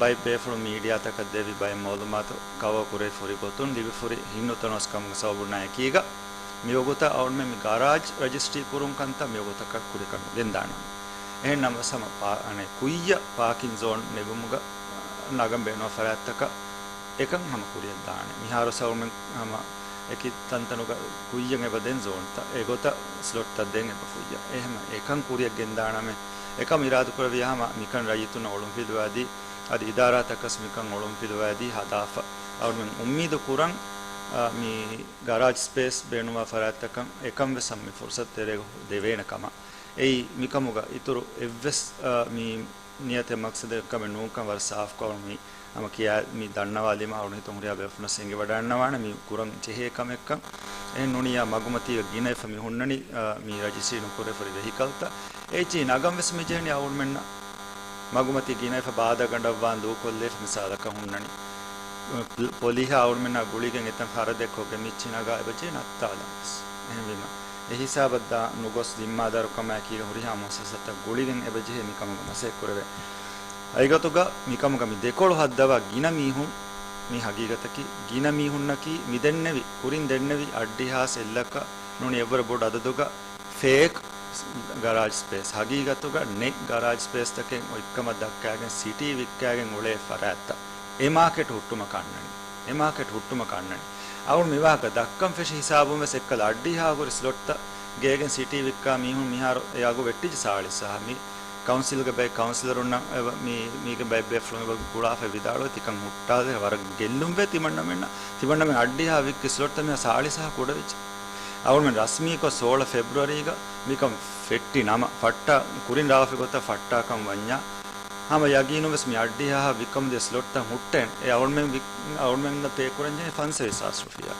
ބައެއް ބޭފުޅުން މީޑިއާތަކަށް ދެވި ބައެއް މައުލޫމާތު ކަވަރ ކުރެވިފަ ހުރި ގޮތުން ލިބިފަ ހުރި ހިތްނުތަނަވަސްކަމުގެ ސަބަބުންނާ އެކީގަ، މިވަގުތަށް އަޅުމެން މި ގަރާޖް ރަޖިސްޓްރީ ކުރުން ކަންތައް މިވަގުތަކަށް ކުރިކަން ގެންދާނަން. އެހެން ނަމަވެސް ހަމަ ޕާ-، އަނެއް ކުއްޔަށް ޕާކިން ޒޯން ނެގުމުގަ ނަގަން ބޭނުންވާ ފަރާތްތަކަށް އެކަން ހަމަ ކުރިއަށް ދާނެ. މިހާރު ސައުމެން ހަމަ އެކި ތަންތަނުގަ ކުއްޔަށް އެބަ ދެން ޒޯންތައް، އެގޮތަށް ސްލޮޓްތައް ދެން އެބަ ކުއްޔަށް. އެހެމަ އެކަން ކުރިއަށް ގެންދާނަމޭ. އެކަމް އިރާދަކުރެއްވިޔާ ހަމަ މިކަން ރައްޔިތުންނަށް އޮޅުންފިލުވާދީ، އަދި އިދާރާތަކަސް މިކަން އޮޅުންފިލުވާދީ ހަދާފަ. އަޅުމެން އުއްމީދު ކުރަން، އާ، މި ގަރާޖް ސްޕޭސް ބޭނުންވާ ފަރާތްތަކަށް އެކަން ވެސް ހަމަ މި ފުރުސަތު ތެރޭގަ ދެވޭނެ ކަމަށް. އެއީ މިކަމުގަ އިތުރު އެއްވެސް، އާ، މި ނިޔަތެއް މަޤްޞަދެއް ކަމެއް ނޫންކަން ވަރަށް ސާފުކޮށް މި ހަމަ ކިޔާ މި ދަންނަވާލީމަ އަޅު ހިތުން ހުރިހާ ބޭފުޅުންނަށް އެނގިވަޑައިގަންނަވާނެ މި ކުރަން ޖެހޭ ކަމެއްކަން. އެހެން ނޫނިއްޔާ މަގުމަތީގަ ގިނަ އެފަ މި ހުންނަނީ، އާ، މި ރަޖިސްޓްރީ ނުކުރެވިފައި ވެހިކަލްތައް. އޭޗީ ނަގަން ވެސް މި ޖެހެނީ އަޅުމެންނަށް މަގުމަތީ ގިނަ އެފަ ބާދަ ގަނޑަށްވާން ދޫކޮށްލެވިފަ މިސާލަކަށް ހުންނަނީ. ޕޮލިހާ އަޅުމެންނާ ގުޅިގެން އެތަން ޚަރަދެއް ކޮށްގެން މިއްޗި ނަގާ އެބަޖެހޭ ނައްތާލަން ވެސް. އެހެންވީމަ، އެ ހިސާބަށް ދާ ނުގޮސް ޒިންމާދާރުކަމާއެކީގަ ހުރިހާ މުއައްސަސާތައް ގުޅިގެން އެބަޖެހޭ މިކަމުގަ މަސައްކަތް ކުރެވޭ. އައިގަތުގަ މިކަމުގަ މި ދެކޮޅު ހައްދަވާ ގިނަ މީހުން މި ހަގީގަތަކީ، ގިނަ މީހުންނަކީ މި ދެންނެވި، ކުރިން ދެންނެވި އަށްޑިހާސް އެއްލައްކަ ނޫނީ އެއްވަރަށް ބޮޑު އަދަދުގަ ފޭކް ގަރާޖް ސްޕޭސް، ހަގީގަތުގަ ނެތް ގަރާޖް ސްޕޭސްތަކެއް އޮތްކަމަށް ދައްކާގެން ސިޓީ ވިއްކާގެން އުޅޭ ފަރާތްތައް. އެ މާކެޓް ހުއްޓުމަށް ކަންނަނީ. އެ މާކެޓް ހުއްޓުމަށް ކަންނަނީ. އަޅުން މިވާހަކަ ދައްކަން ފެށި ހިސާބުން ވެސް އެއްކަލަ އަށްޑިހާ ހުރި ސްލޮޓްތައް ގޭގެން ސިޓީ ވިއްކާ މީހުން މިހާރު އެ އަގު ވެއްޓިއްޖެ ސާޅީސް ސަހަ. މި ކައުންސިލްގެ ބައެއް ކައުންސިލަރުންނަށް އެބަ މި، މީގެ ބައެއް ބޭފުޅުން އެބަ ގުޅާފައި ވިދާޅުވެ ތިކަން ހުއްޓާލޭ ވަރަށް ގެއްލުންވޭ ތިމަންނަމެންނަށް. ތިމަންނަމެން އަށްޑިހާ ވިއްކި ސްލޮޓްތައް މިހާ ސާޅީސް ސަހަ ކުޑަވެއްޖެ. އަޅުމެން ރަސްމީކޮށް ސޯޅަ ފެބްރުއަރީގަ މިކަން ފެއްޓި ނަމަ، ފައްޓާ ކުރިން ރާވާފި ގޮތަށް ފައްޓާކަން ވަންޏާ، ހަމަ ޔަގީނުން ވެސް މި އަށްޑިހަ ވިއްކަމުދިޔަ ސްލޮޓްތައް ހުއްޓޭނެ. އެ އަޅުމެން ވި-، އަޅުމެންނަށް ޕޭ ކުރަންޖެހޭ ފަންސަވީސް ހާސް ރުފިޔާ.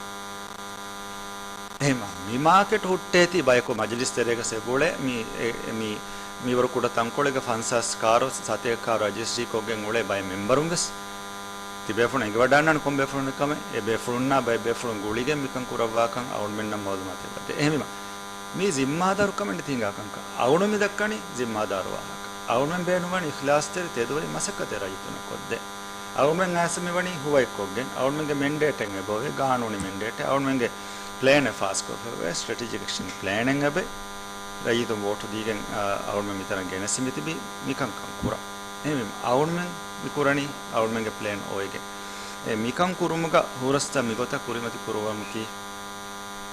އެހެން މި މާކެޓް ހުއްޓޭތީ ބަޔަކު މަޖިލިސް ތެރޭގަ ސެބުޅޭ މި، އެ، މި، މިވަރު ކުޑަ ތަންކޮޅެއްގަ ފަންސާސް ކާރު، ސަތޭކަ ކާރު ރަޖިސްޓްރީ ކޮށްގެން އުޅޭ ބައެއް މެމްބަރުން ވެސް ތިބޭފުޅުން އެނގިވަޑައިގަންނާނެ ކޮން ބޭފުޅުން ކަމެއް. އެ ބޭފުޅުންނާ ބައެއް ބޭފުޅުން ގުޅިގެން މިކަން ކުރައްވާކަން އަޅުމެންނަށް މައުލޫމާތެއް ދޭ. އެހެންވީމަ، މީ ޒިންމާދާރު ކަމެއް ނެތި ހިނގާ ކަންކަން. އަޅުން މި ދައްކަނީ ޒިންމާދާރު ވާހަކަ. އަޅުމެން ބޭނުންވަނީ އިޚްލާޞްތެރި ތެދުވެރި މަސައްކަތެއް ރައްޔިތުންނަށް ކޮށްދޭ. އަޅުމެން އައިސް މިވަނީ ހުވައެއްކޮށްގެން. އަޅުމެންގެ މެންޑޭޓެއް އެބައޮވޭ، ގާނޫނީ މެންޑޭޓެއް. އަޅުމެންގެ ޕްލޭނެއް ފާސްކޮށްފައި އޮވޭ، ސްޓްރެޓެޖިކް އެކްޝަން ޕްލޭނެއް އެބައޮވޭ. ރައްޔިތުން ވޯޓު ދީގެން، އާ، އަޅުމެން މިތަނަށް ގެނެސް މިތިބީ މިކަންކަން ކުރަން. އެހެންވީމަ، އަޅުމެން މިކުރަނީ އަޅުމެންގެ ޕްލޭން އޮވެގެން. އެ މިކަން ކުރުމުގަ ހުރަސްތައް މިގޮތަށް ކުރިމަތި ކުރުވަމަކީ،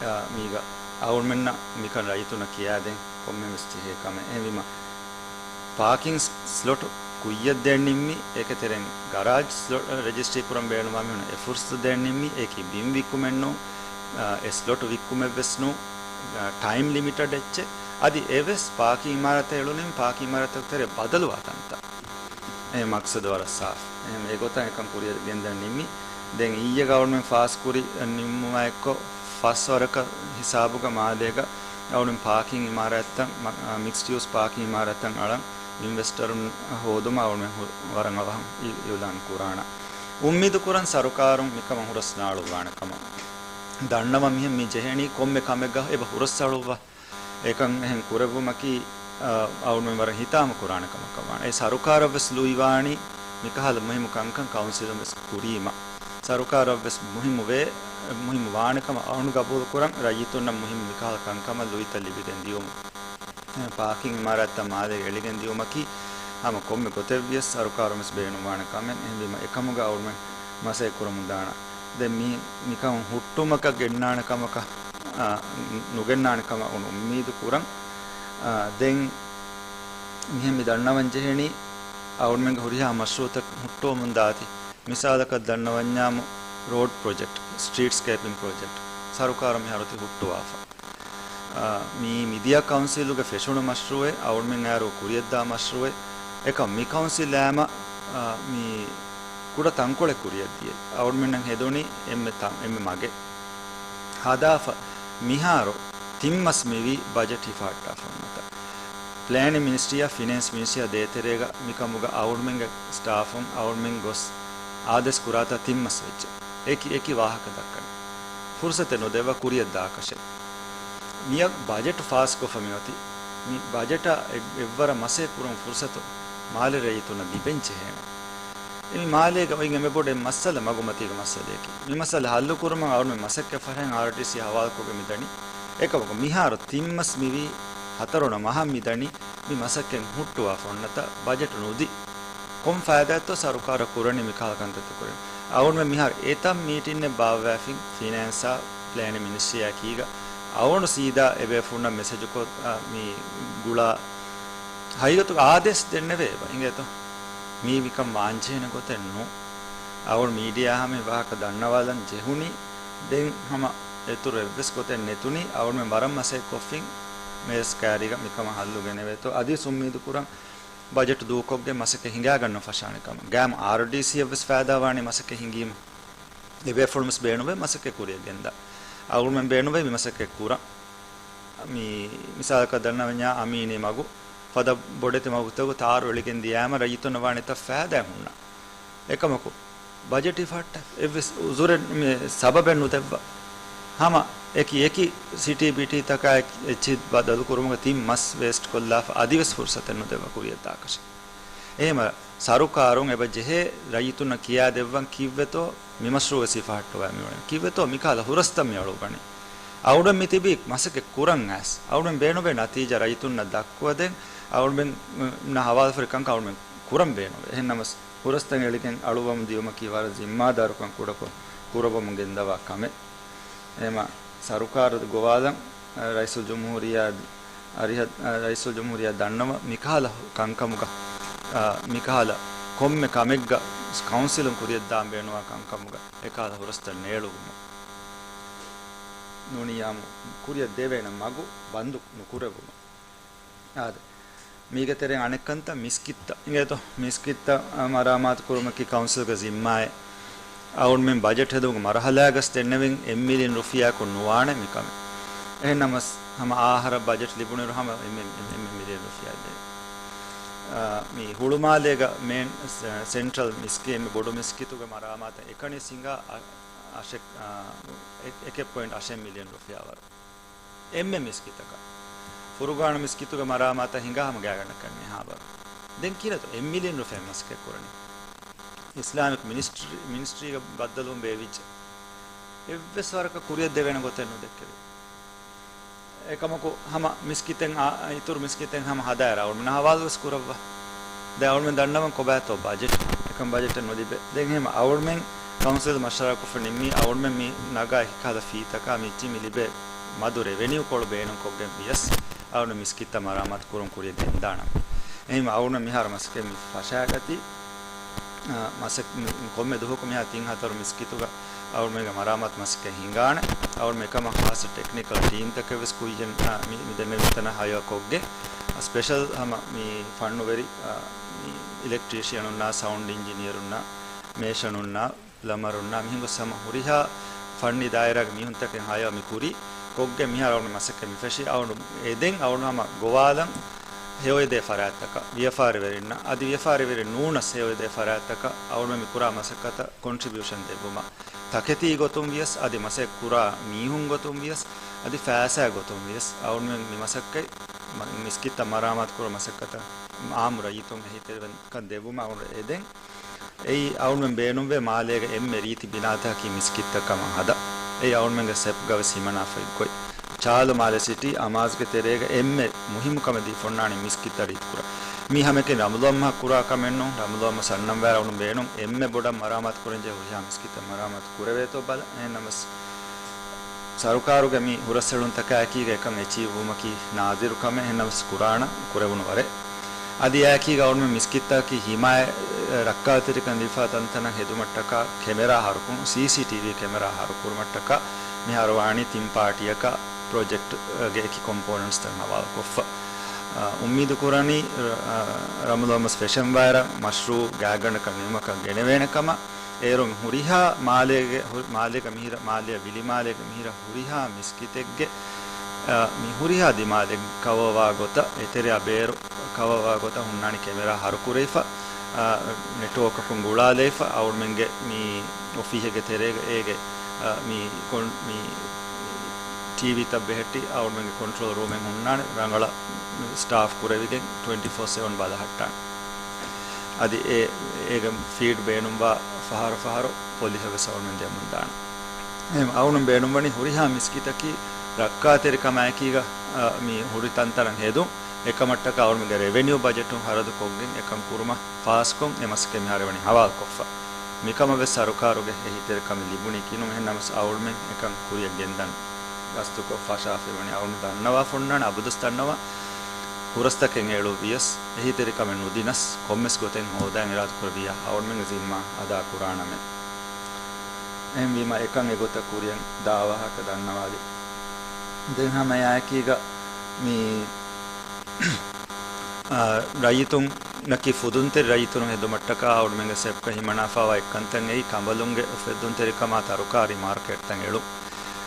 އާ، މީގަ އަޅުމެންނަށް މިކަން ރައްޔިތުންނަށް ކިޔާދޭން ކޮންމެވެސް ޖެހޭ ކަމެއް. އެހެންވީމަ، ޕާކިން ސްލޮޓު ކުއްޔަށް ދޭން ނިންމީ، އޭގެ ތެރެއިން ގަރާޖް ސްލޮޓް ރަޖިސްޓްރީ ކުރަން ބޭނުންވާ މީހުންނަށް އެ ފުރުސަތު ދޭން ނިންމީ، އެއީ ބިން ވިއްކުމެއް ނޫން، އާ، އެ ސްލޮޓު ވިއްކުމެއްވެސް ނޫން، އާ، ޓައިމް ލިމިޓެޑް އެއްޗެއް. އަދި އެވެސް ޕާކިން އިމާރާތެއް އެޅުނީމަ ޕާކިން އިމާރާތަކު ތެރޭ ބަދަލުވާ ތަންތަން. އެ މަޤްޞަދު ވަރަށް ސާފު. އެހެން އެގޮތަށް އެކަން ކުރިއަށް ގެންދަން ނިންމި. ދެން އިއްޔެ އަޅުމެން ފާސްކުރި ނިންމުމާއެއްކޮށް ފަސް ވަރަކަށް ހިސާބުގަ މާލޭގަ އަޅުމެން ޕާކިން އިމާރާތްތައް، މަ-، އާ، މިކްސްޑް ޔޫސް ޕާކިން އިމާރާތްތައް އަޅަން އިންވެސްޓަރުން ހޯދުމަށް އަޅުމެން ހު-، ވަރަށް އަވަހަށް އި-، އިއުލާން ކުރާނަ. އުއްމީދު ކުރަން ސަރުކާރުން މިކަމަށް ހުރަސް ނާޅުއްވާނެ ކަމަށް. ދަންނަވަން މިހެން މި ޖެހެނީ ކޮންމެ ކަމެއްގަ އެބަ ހުރަސް އަޅުއްވާ. އެކަން އެހެން ކުރެއްވުމަކީ، އަ، އަޅުމެން ވަރަށް ހިތާމަ ކުރާނެ ކަމަކަށް ވާނެ. އެ ސަރުކާރަށް ވެސް ލުއިވާނީ މިކަހަލަ މުހިއްމު ކަންކަން ކައުންސިލުން ވެސް ކުރީމަ. ސަރުކާރަށް ވެސް މުހިއްމު ވޭ، މުހިއްމު ވާނެ ކަމަށް އަޅުން ގަބޫލު ކުރަން، ރައްޔިތުންނަށް މުހިއްމު މިކަހަލަ ކަންކަމަށް ލުއިތައް ލިބިގެން ދިޔުމަށް. އެ، ޕާކިން އިމާރާތްތައް މާލޭގަ އެޅިގެން ދިޔުމަކީ ހަމަ ކޮންމެ ގޮތެއްވިޔަސް ސަރުކާރުން ވެސް ބޭނުންވާނެ ކަމެއް. އެހެންވީމަ އެކަމުގަ އަޅުމެން މަސައްކަތް ކުރަމުން ދާނަ. ދެން މި، މިކަން ހުއްޓުމަކަށް ގެންނާނެ ކަމަކަށް، އާ، ނުގެންނާނެ ކަމަށް އުން އުއްމީދު ކުރަން. އާ، ދެން މިހެން މި ދަންނަވަން ޖެހެނީ އަޅުމެންގެ ހުރިހާ މަޝްރޫއުތައް ހުއްޓުވަމުން ދާތީ. މިސާލަކަށް ދަންނަވަންޏާމު ރޯޑް ޕްރޮޖެކްޓް، ސްޓްރީޓްސްކޭޕިން ޕްރޮޖެކްޓް ސަރުކާރުން މިހާރު އޮތީ ހުއްޓުވާފަ. އާ، މީ މިދިޔަ ކައުންސިލުގެ ފެށުނު މަޝްރޫއެއް، އަޅުމެން އައިރު ކުރިއަށްދާ މަޝްރޫއެއް. އެކަމް މި ކައުންސިލް އާމަ، އާ، މި ކުޑަ ތަންކޮޅެއް ކުރިއަށްދިޔަ. އަޅުމެންނަށް ހެދުނީ އެންމެ ތަން، އެންމެ މަގެއް ހަދާފަ. މިހާރު ތިން މަސް މިވީ ބަޖެޓް ހިފަހައްޓާފަ އޮންނަތާ. ޕްލޭނިން މިނިސްޓްރީއާ ފިނޭންސް މިނިސްޓްރީއާ ދޭތެރޭގަ މިކަމުގަ އަޅުމެންގެ ސްޓާފުން އަޅުމެން ގޮސް އާދޭސް ކުރާތާ ތިން މަސް ވެއްޖެ. އެކި، އެކި ވާހަކަ ދައްކަނީ. ފުރުސަތެއް ނުދެއްވާ ކުރިއަށް ދާކަށެއް. މިއަށް ބަޖެޓް ފާސްކޮށްފަ މިއޮތީ. މި ބަޖެޓާ އެ-، އެއްވަރަށް މަސައްކަތް ކުރުން ފުރުސަތު މާލެ ރައްޔިތުންނަށް ލިބެން ޖެހޭނެ. އެ މި މާލޭގަ އޮތް އެންމެ ބޮޑު އެއް މައްސަލަ މަގުމަތީގެ މައްސަލަޔަކީ. މި މައްސަލަ ހައްލު ކުރުމަށް އަޅުމެން މަސައްކަތް ފަށަން އާރްޓީސީ ހަވާލުކޮށްގެން މިދަނީ. އެކަމަކު މިހާރު ތިން މަސް މިވީ ހަތަރު ވަނަ މަހަށް މިދަނީ މި މަސައްކަތް ހުއްޓުވާފަ އޮންނަތާ ބަޖެޓް ނުދީ. ކޮން ފައިދާތޯ ސަރުކާރަށް ކުރަނީ މިކަހަލަ ކަންތައްތައް ކުރަނީ. އަޅުގަނޑުމެން މިހާރު އެތައް މީޓިންއެއް ބާއްވާފިން ފިނޭންސާ ޕްލޭނިން މިނިސްޓްރީއާ އެކީގަ، އަޅުގަނޑު ސީދާ އެބޭފުޅުންނަށް މެސެޖުކޮށް، އާ، މި ގުޅާ ހަގީގަތުގަ އާދޭސް ދެންނެވޭ އެބަ އިނގޭތޯ. މީ މިކަން ވާންޖެހޭނެ ގޮތެއް ނޫން. އަޅުގަނޑު މީޑިއާ ހަމަ މި ވާހަކަ ދަންނަވާލަން ޖެހުނީ. ދެން ހަމަ އިތުރު އެއްވެސް ގޮތެއް ނެތުނީ. އަޅުގަނޑުމެން ވަރަށް މަސައްކަތް ކޮށްފިން މޭސް ކައިރީގަ މިކަމަށް ހައްލު ގެނެވޭތޯ. އަދިވެސް އުއްމީދު ކުރަން ބަޖެޓް ދޫކޮށްގެން މަސައްކަތް ހިނގާގަންނަ ފަށާނެ ކަމަށް. ގާމް އާރްޑީސީ އެއްވެސް ފައިދާ ވާނީ މަސައްކަތް ހިނގީމަ. އެބޭފުޅުންވެސް ބޭނުންވޭ މަސައްކަތް ކުރިއަށް ގެންދާ. އަޅުގަނޑުމެން ބޭނުންވޭ މި މަސައްކަތް ކުރަން. މި މިސާލަކަށް ދަންނަވަންޏާ އަމީނީ މަގު، ފަދަ ބޮޑެތި މަގުތަކުގަ ތާރު އެޅިގެން ދިޔާމަ ރައްޔިތުންނަށް ވާނެ އެތައް ފައިދާ ހުންނަ. އެކަމަކު، ބަޖެޓް ހިފަހައްޓާ އެއްވެސް އުޒުރެއް މި ސަބަބެއް ނުދެއްވާ. ހަމަ އެކި އެކި ސިޓީ ބިޓީތަކާ އެއްޗިހި ބަދަލު ކުރުމުގަ ތިން މަސް ވޭސްޓް ކޮށްލާފަ އަދިވެސް ފުރުސަތެއް ނުދެއްވާ ކުރިއަށްދާކަށެއް. އެހެމަ ސަރުކާރުން އެބަ ޖެހޭ ރައްޔިތުންނަށް ކިޔާ ދެއްވަން ކީއްވެތޯ މި މަޝްރޫއު ވެސް ހިފަހައްޓަވާ މިއުޅެނީ. ކީއްވެތޯ މިކަހަލަ ހުރަސްތައް މި އަޅުގަނޑު އަޅުގަނޑުމެން މިތިބީ މަސައްކަތް ކުރަން އައިސް. އަޅުގަނޑުމެން ބޭނުންވޭ ނަތީޖާ ރައްޔިތުންނަށް ދައްކުވަދޭން. އަޅުގަނޑުމެން ނަ ހަވާލުފުރި ކަންކަން އަޅުގަނޑުމެން ކުރަން ބޭނުންވޭ. އެހެން ނަމަސް ހުރަސްތައް އެޅިގެން އަޅުވަމުން ދިޔުމަކީ ވަރަށް ޒިންމާދާރުކަން ކުޑަކޮށް ކުރައްވަމުން ގެންދަވާ ކަމެއް. އެހެމަ ސަރުކާރު ގޮވާލަން، ރައީސުލްޖުމްހޫރިއްޔާ އަރިހަށް، ރައީސުލްޖުމްހޫރިއްޔާ ދަންނަވަން މިކަހަލަ ކަންކަމުގަ، މިކަހަލަ ކޮންމެ ކަމެއްގަ ކައުންސިލުން ކުރިއަށްދާން ބޭނުންވާ ކަންކަމުގަ އެކަހަލަ ހުރަސްތައް ނޭޅުވުމަށް ނޫނިއްޔާމު ކުރިއަށް ދެވޭނެ މަގު ބަންދު ނުކުރެއްވުމަށް. އާދެ. މީގެ ތެރެއިން އަނެއް ކަންތައް މިސްކިތްތައް އިނގޭތޯ. މިސްކިތްތައް، އަ، މަރާމާތު ކުރުމަކީ ކައުންސިލްގެ ޒިންމާއެއް. އަޅުގަނޑުމެން ބަޖެޓް ހެދުމުގެ މަރުހަލާގަސް ދެންނެވިން އެއް މިލިއަން ރުފިޔާކުން ނުވާނެ މިކަމެއް. އެހެން ނަމަސް ހަމަ އާހަރަށް ބަޖެޓް ލިބުނުއިރު ހަމަ އެއް މި-، އެއް މި-، އެއް މިލިއަން ރުފިޔާ ދޭ. އަ، މި ހުޅުމާލޭގަ މޭން ސެ-، ސެންޓްރަލް މިސްކިތް އެންމެ ބޮޑު މިސްކިތުގެ މަރާމާތަށް އެކަނި ސިނގާ އަ-، އަށެއް، އަ، އެ-، އެކެއް ޕޮއިންޓް އަށެއް މިލިއަން ރުފިޔާ ވަރު. އެންމެ މިސްކިތަކަށް. ފުރުގާނު މިސްކިތުގެ މަރާމާތަށް ހިނގާ ހަމަ ގާތްގަނޑަކަށް އެހާ ބަރު. ދެން ކިހިނެއްތޯ އެއް މިލިއަން ރުފިޔާ މަސައްކަތް ކުރަނީ؟ އިސްލާމިކް މިނިސްޓްރީ، މިނިސްޓްރީގެ ބައްދަލުވުން ބޭއްވިއްޖެ. އެއްވެސް ވަރަކަށް ކުރިއަށް ދެވޭނެ ގޮތެއް ނުދެއްކެވި. އެކަމަކު ހަމަ މިސްކިތެއް އާ، އިތުރު މިސްކިތެއް ހަމަ ހަދާއިރު އަޅުގަނޑުމެން ހަވާލުވެސް ކުރައްވާ. ދެން އަޅުގަނޑުމެން ދަންނަވަން ކޮބާތޯ ބަޖެޓް. އެކަން ބަޖެޓެއް ނުލިބޭ. ދެން އެހެން އަޅުގަނޑުމެން ކައުންސިލް މަޝްވަރާކޮށްފަ ނިންމީ އަޅުގަނޑުމެން މި ނަގާ އެކި ކަހަލަ ފީތަކާ މިއްޗި މި ލިބޭ މަދު ރެވެނިއުކޮޅު ބޭނުންކޮށްގެން ވިޔަސް އަޅުގަނޑު މިސްކިތްތައް މަރާމާތު ކުރުން ކުރިއަށް ގެންދާނަމޭ. އެހެން އަޅުގަނޑު މިހާރު މަސައްކަތް މި ފަށާގަތީ، އަ، މަސައް-، މި ކޮންމެ ދުވަހަކު މިހާ ތިން ހަތަރު މިސްކިތުގަ އަޅުގަނޑުމެންގެ މަރާމާތު މަސައްކަތް ހިނގާނެ. އަޅުގަނޑު އެކަމަށް ޚާއްޞަ ޓެކްނިކަލް ޓީމްތަކެއް ވެސް ކުއްޔަށް، އަ، މި، މި ދެންނެވި ތަނަށް ހަޔާ ކޮށްގެން، އަ، ސްޕެޝަލް ހަމަ މި ފަންނުވެރި، އަ، މި އިލެކްޓްރީޝިއަނުންނާ، ސައުންޑް އިންޖިނިއަރުންނާ، މޭޝަނުންނާ، ޕްލަމަރުންނާ މިހިނގު ހަމަ ހުރިހާ ފަންނީ ދާއިރާގެ މީހުންތަކެއް ހަޔާ މި ކުރީ ކޮށްގެން މިހާރު އަޅުގަނޑު މަސައްކަތް މި ފެށީ. އަޅުގަނޑު އެދެން އަޅުގަނޑު ހަމަ ގޮވާލަން ހެޔޮއެދޭ ފަރާތްތަކަށް، ވިޔަފާރިވެރިންނަށް، އަދި ވިޔަފާރިވެރި ނޫނަސް ހެޔޮއެދޭ ފަރާތްތަކަށް އަޅުގަނޑު މި ކުރާ މަސައްކަތަށް ކޮންޓްރިބިއުޝަން ދެއްވުމަށް، ތަކެތީ ގޮތުން ވިޔަސް، އަދި މަސައްކަތް ކުރާ މީހުން ގޮތުން ވިޔަސް، އަދި ފައިސާ ގޮތުން ވިޔަސް، އަޅުގަނޑު މި މަސައްކަތް މަ-، މިސްކިތްތައް މަރާމާތު ކުރު މަސައްކަތަށް އާއްމު ރައްޔިތުން އެހީތެރިވެންކަން ދެއްވުމަށް އަޅުގަނޑު އެދެން. އެއީ އަޅުގަނޑުމެން ބޭނުންވޭ މާލޭގެ އެންމެ ރީތި ބިނާތަކަކީ މިސްކިތްތައް ކަމަށް ހަދާ. އެއީ އަޅުގަނޑުމެންގެ ސެޕްގަ ވެސް ހިމަނާފައި ގޮތް. ޗާލު މާލެ ސިޓީ އަމާޒްގެ ތެރޭގަ އެންމެ މުހިއްމު ކަމެއް ދީފަ އޮންނާނީ މިސްކިތްތައް ރީތިކުރަން. މީ ހަމައެކަނި ރަމަޟާން މަހަށް ކުރާ ކަމެއް ނޫން. ރަމަޟާން މަސް އަންނަން ވާއިރު އަޅުގަނޑު ބޭނުން އެންމެ ބޮޑަށް މަރާމާތު ކުރަންޖެހޭ ހުރިހާ މިސްކިތްތައް މަރާމާތު ކުރެވޭތޯ ބަލަން. އެހެންނަމަސް ސަރުކާރުގެ މި ހުރަސްއެޅުންތަކާއެކީގަ އެކަން އެޗީވް ވުމަކީ ނާދިރު ކަމެއް، އެހެންނަމަވެސް ކުރާނަން ކުރެވުނު ވަރެއް. އަދި އެއާއެކީގަ އަޅުގަނޑުމެން މިސްކިތްތަކަކީ ހިމާޔަތް ރައްކާތެރިކަން ލިބިފާ ތަންތަނަށް ހެދުމަށްޓަކާ ކެމެރާ ހަރުކުން، ސީސީޓީވީ ކެމެރާ ހަރުކުރުމަށްޓަކާ މިހާރު ވާނީ ތިން ޕާޓީއަކަށް ޕްރޮޖެކްޓްގެ އެކި ކޮމްޕޯނެންޓްސްތައް ހަވާލުކޮށްފަ. އަ، އުއްމީދު ކުރަނީ، އަ، ރަމަޟާން މަސް ފެށެން ވާއިރަށް މަޝްރޫއު ގާތްގަނޑަކަށް ނިމުމަކަށް ގެނެވޭނެ ކަމަށް. އޭރުން ހުރިހާ މާލޭގެ، ހު-، މާލޭގަ މިހިރަ، މާލެއަށް ވިލި މާލޭގަ މިހިރަ ހުރިހާ މިސްކިތެއްގެ، އަ، މި ހުރިހާ ދިމާލެއް ކަވަވާ ގޮތަށް، އެތެރެއަށް ބޭރު ކަވަވާ ގޮތަށް ހުންނާނީ ކެމެރާ ހަރުކުރެވިފަ، އަ، ނެޓްވޯކަކުން ގުޅާލައިފަ، އަޅުގަނޑުމެންގެ މި އޮފީހެއްގެ ތެރޭގަ އޭގެ، އަ، މި ކޮން-، މި ޓީވީތައް ބެހެއްޓި އަޅުގަނޑުމެންގެ ކޮންޓްރޯލް ރޫމެއް ހުންނާނެ، ރަނގަޅަށް ސްޓާފް ކުރެވިގެން ޓްވެންޓީ ފޯ ސެވަން ބަލަހައްޓާނެ. އަދި އެ، އޭގެ ފީޑް ބޭނުންވާ ފަހަރު ފަހަރު ޕޮލިހަށް ވެސް އަޅުގަނޑުމެން ދެމުން ދާނަން. އެހެން އަޅުގަނޑު ބޭނުންވަނީ ހުރިހާ މިސްކިތަކީ ރައްކާތެރިކަމާއެކީގަ، އަ، މި ހުރި ތަންތަނަށް ހެދުން، އެކަމަށްޓަކާ އަޅުގަނޑުގެ ރެވެނިއު ބަޖެޓުން ހަރަދު ކޮށްގެން އެކަން ކުރުމަށް ފާސްކޮށް، އެ މަސައްކަތް މިހާރު ވަނީ ހަވާލުކޮށްފަ. މިކަމަށް ވެސް ސަރުކާރުގެ އެހީތެރިކަމެއް ލިބުނީކީ ނޫން. އެހެން ނަމަވެސް އަޅުމެން އެކަން ކުރިއަށް ގެންދަން ގަސްތުކޮށް ފަށާފައިވަނީ. އަޅުން ދަންނަވާ ފޮންނާނެ އަބަދުސް ދަންނަވާ ހުރަސްތަކެއް އެޅުއްވިޔަސް، އެހީތެރިކަމެއް ނުދިނަސް، ކޮންމެސް ގޮތެއް ހޯދަން އިރާދަކުރެއްވިޔާ އަޅުމެންގެ ޒިންމާ އަދާކުރާނަމޭ. އެހެންވީމަ އެކަން އެގޮތަށް ކުރިއަށް ދާ ވާހަކަ ދަންނަވާލި. ދެން ހަމައެއާއެކީގަ މި، އާ، ރައްޔިތުންނަކީ ފުދުންތެރި ރައްޔިތުން ހެދުމަށްޓަކާ އަޅުމެންގެ ސެޕްގަ ހިމަނާފައިވާ އެއްކަންތައް އެއީ ކަނބަލުންގެ އުފެއްދުންތެރިކަމާ ތަރުކާރީ މާރުކޭޓްތައް އެޅުން.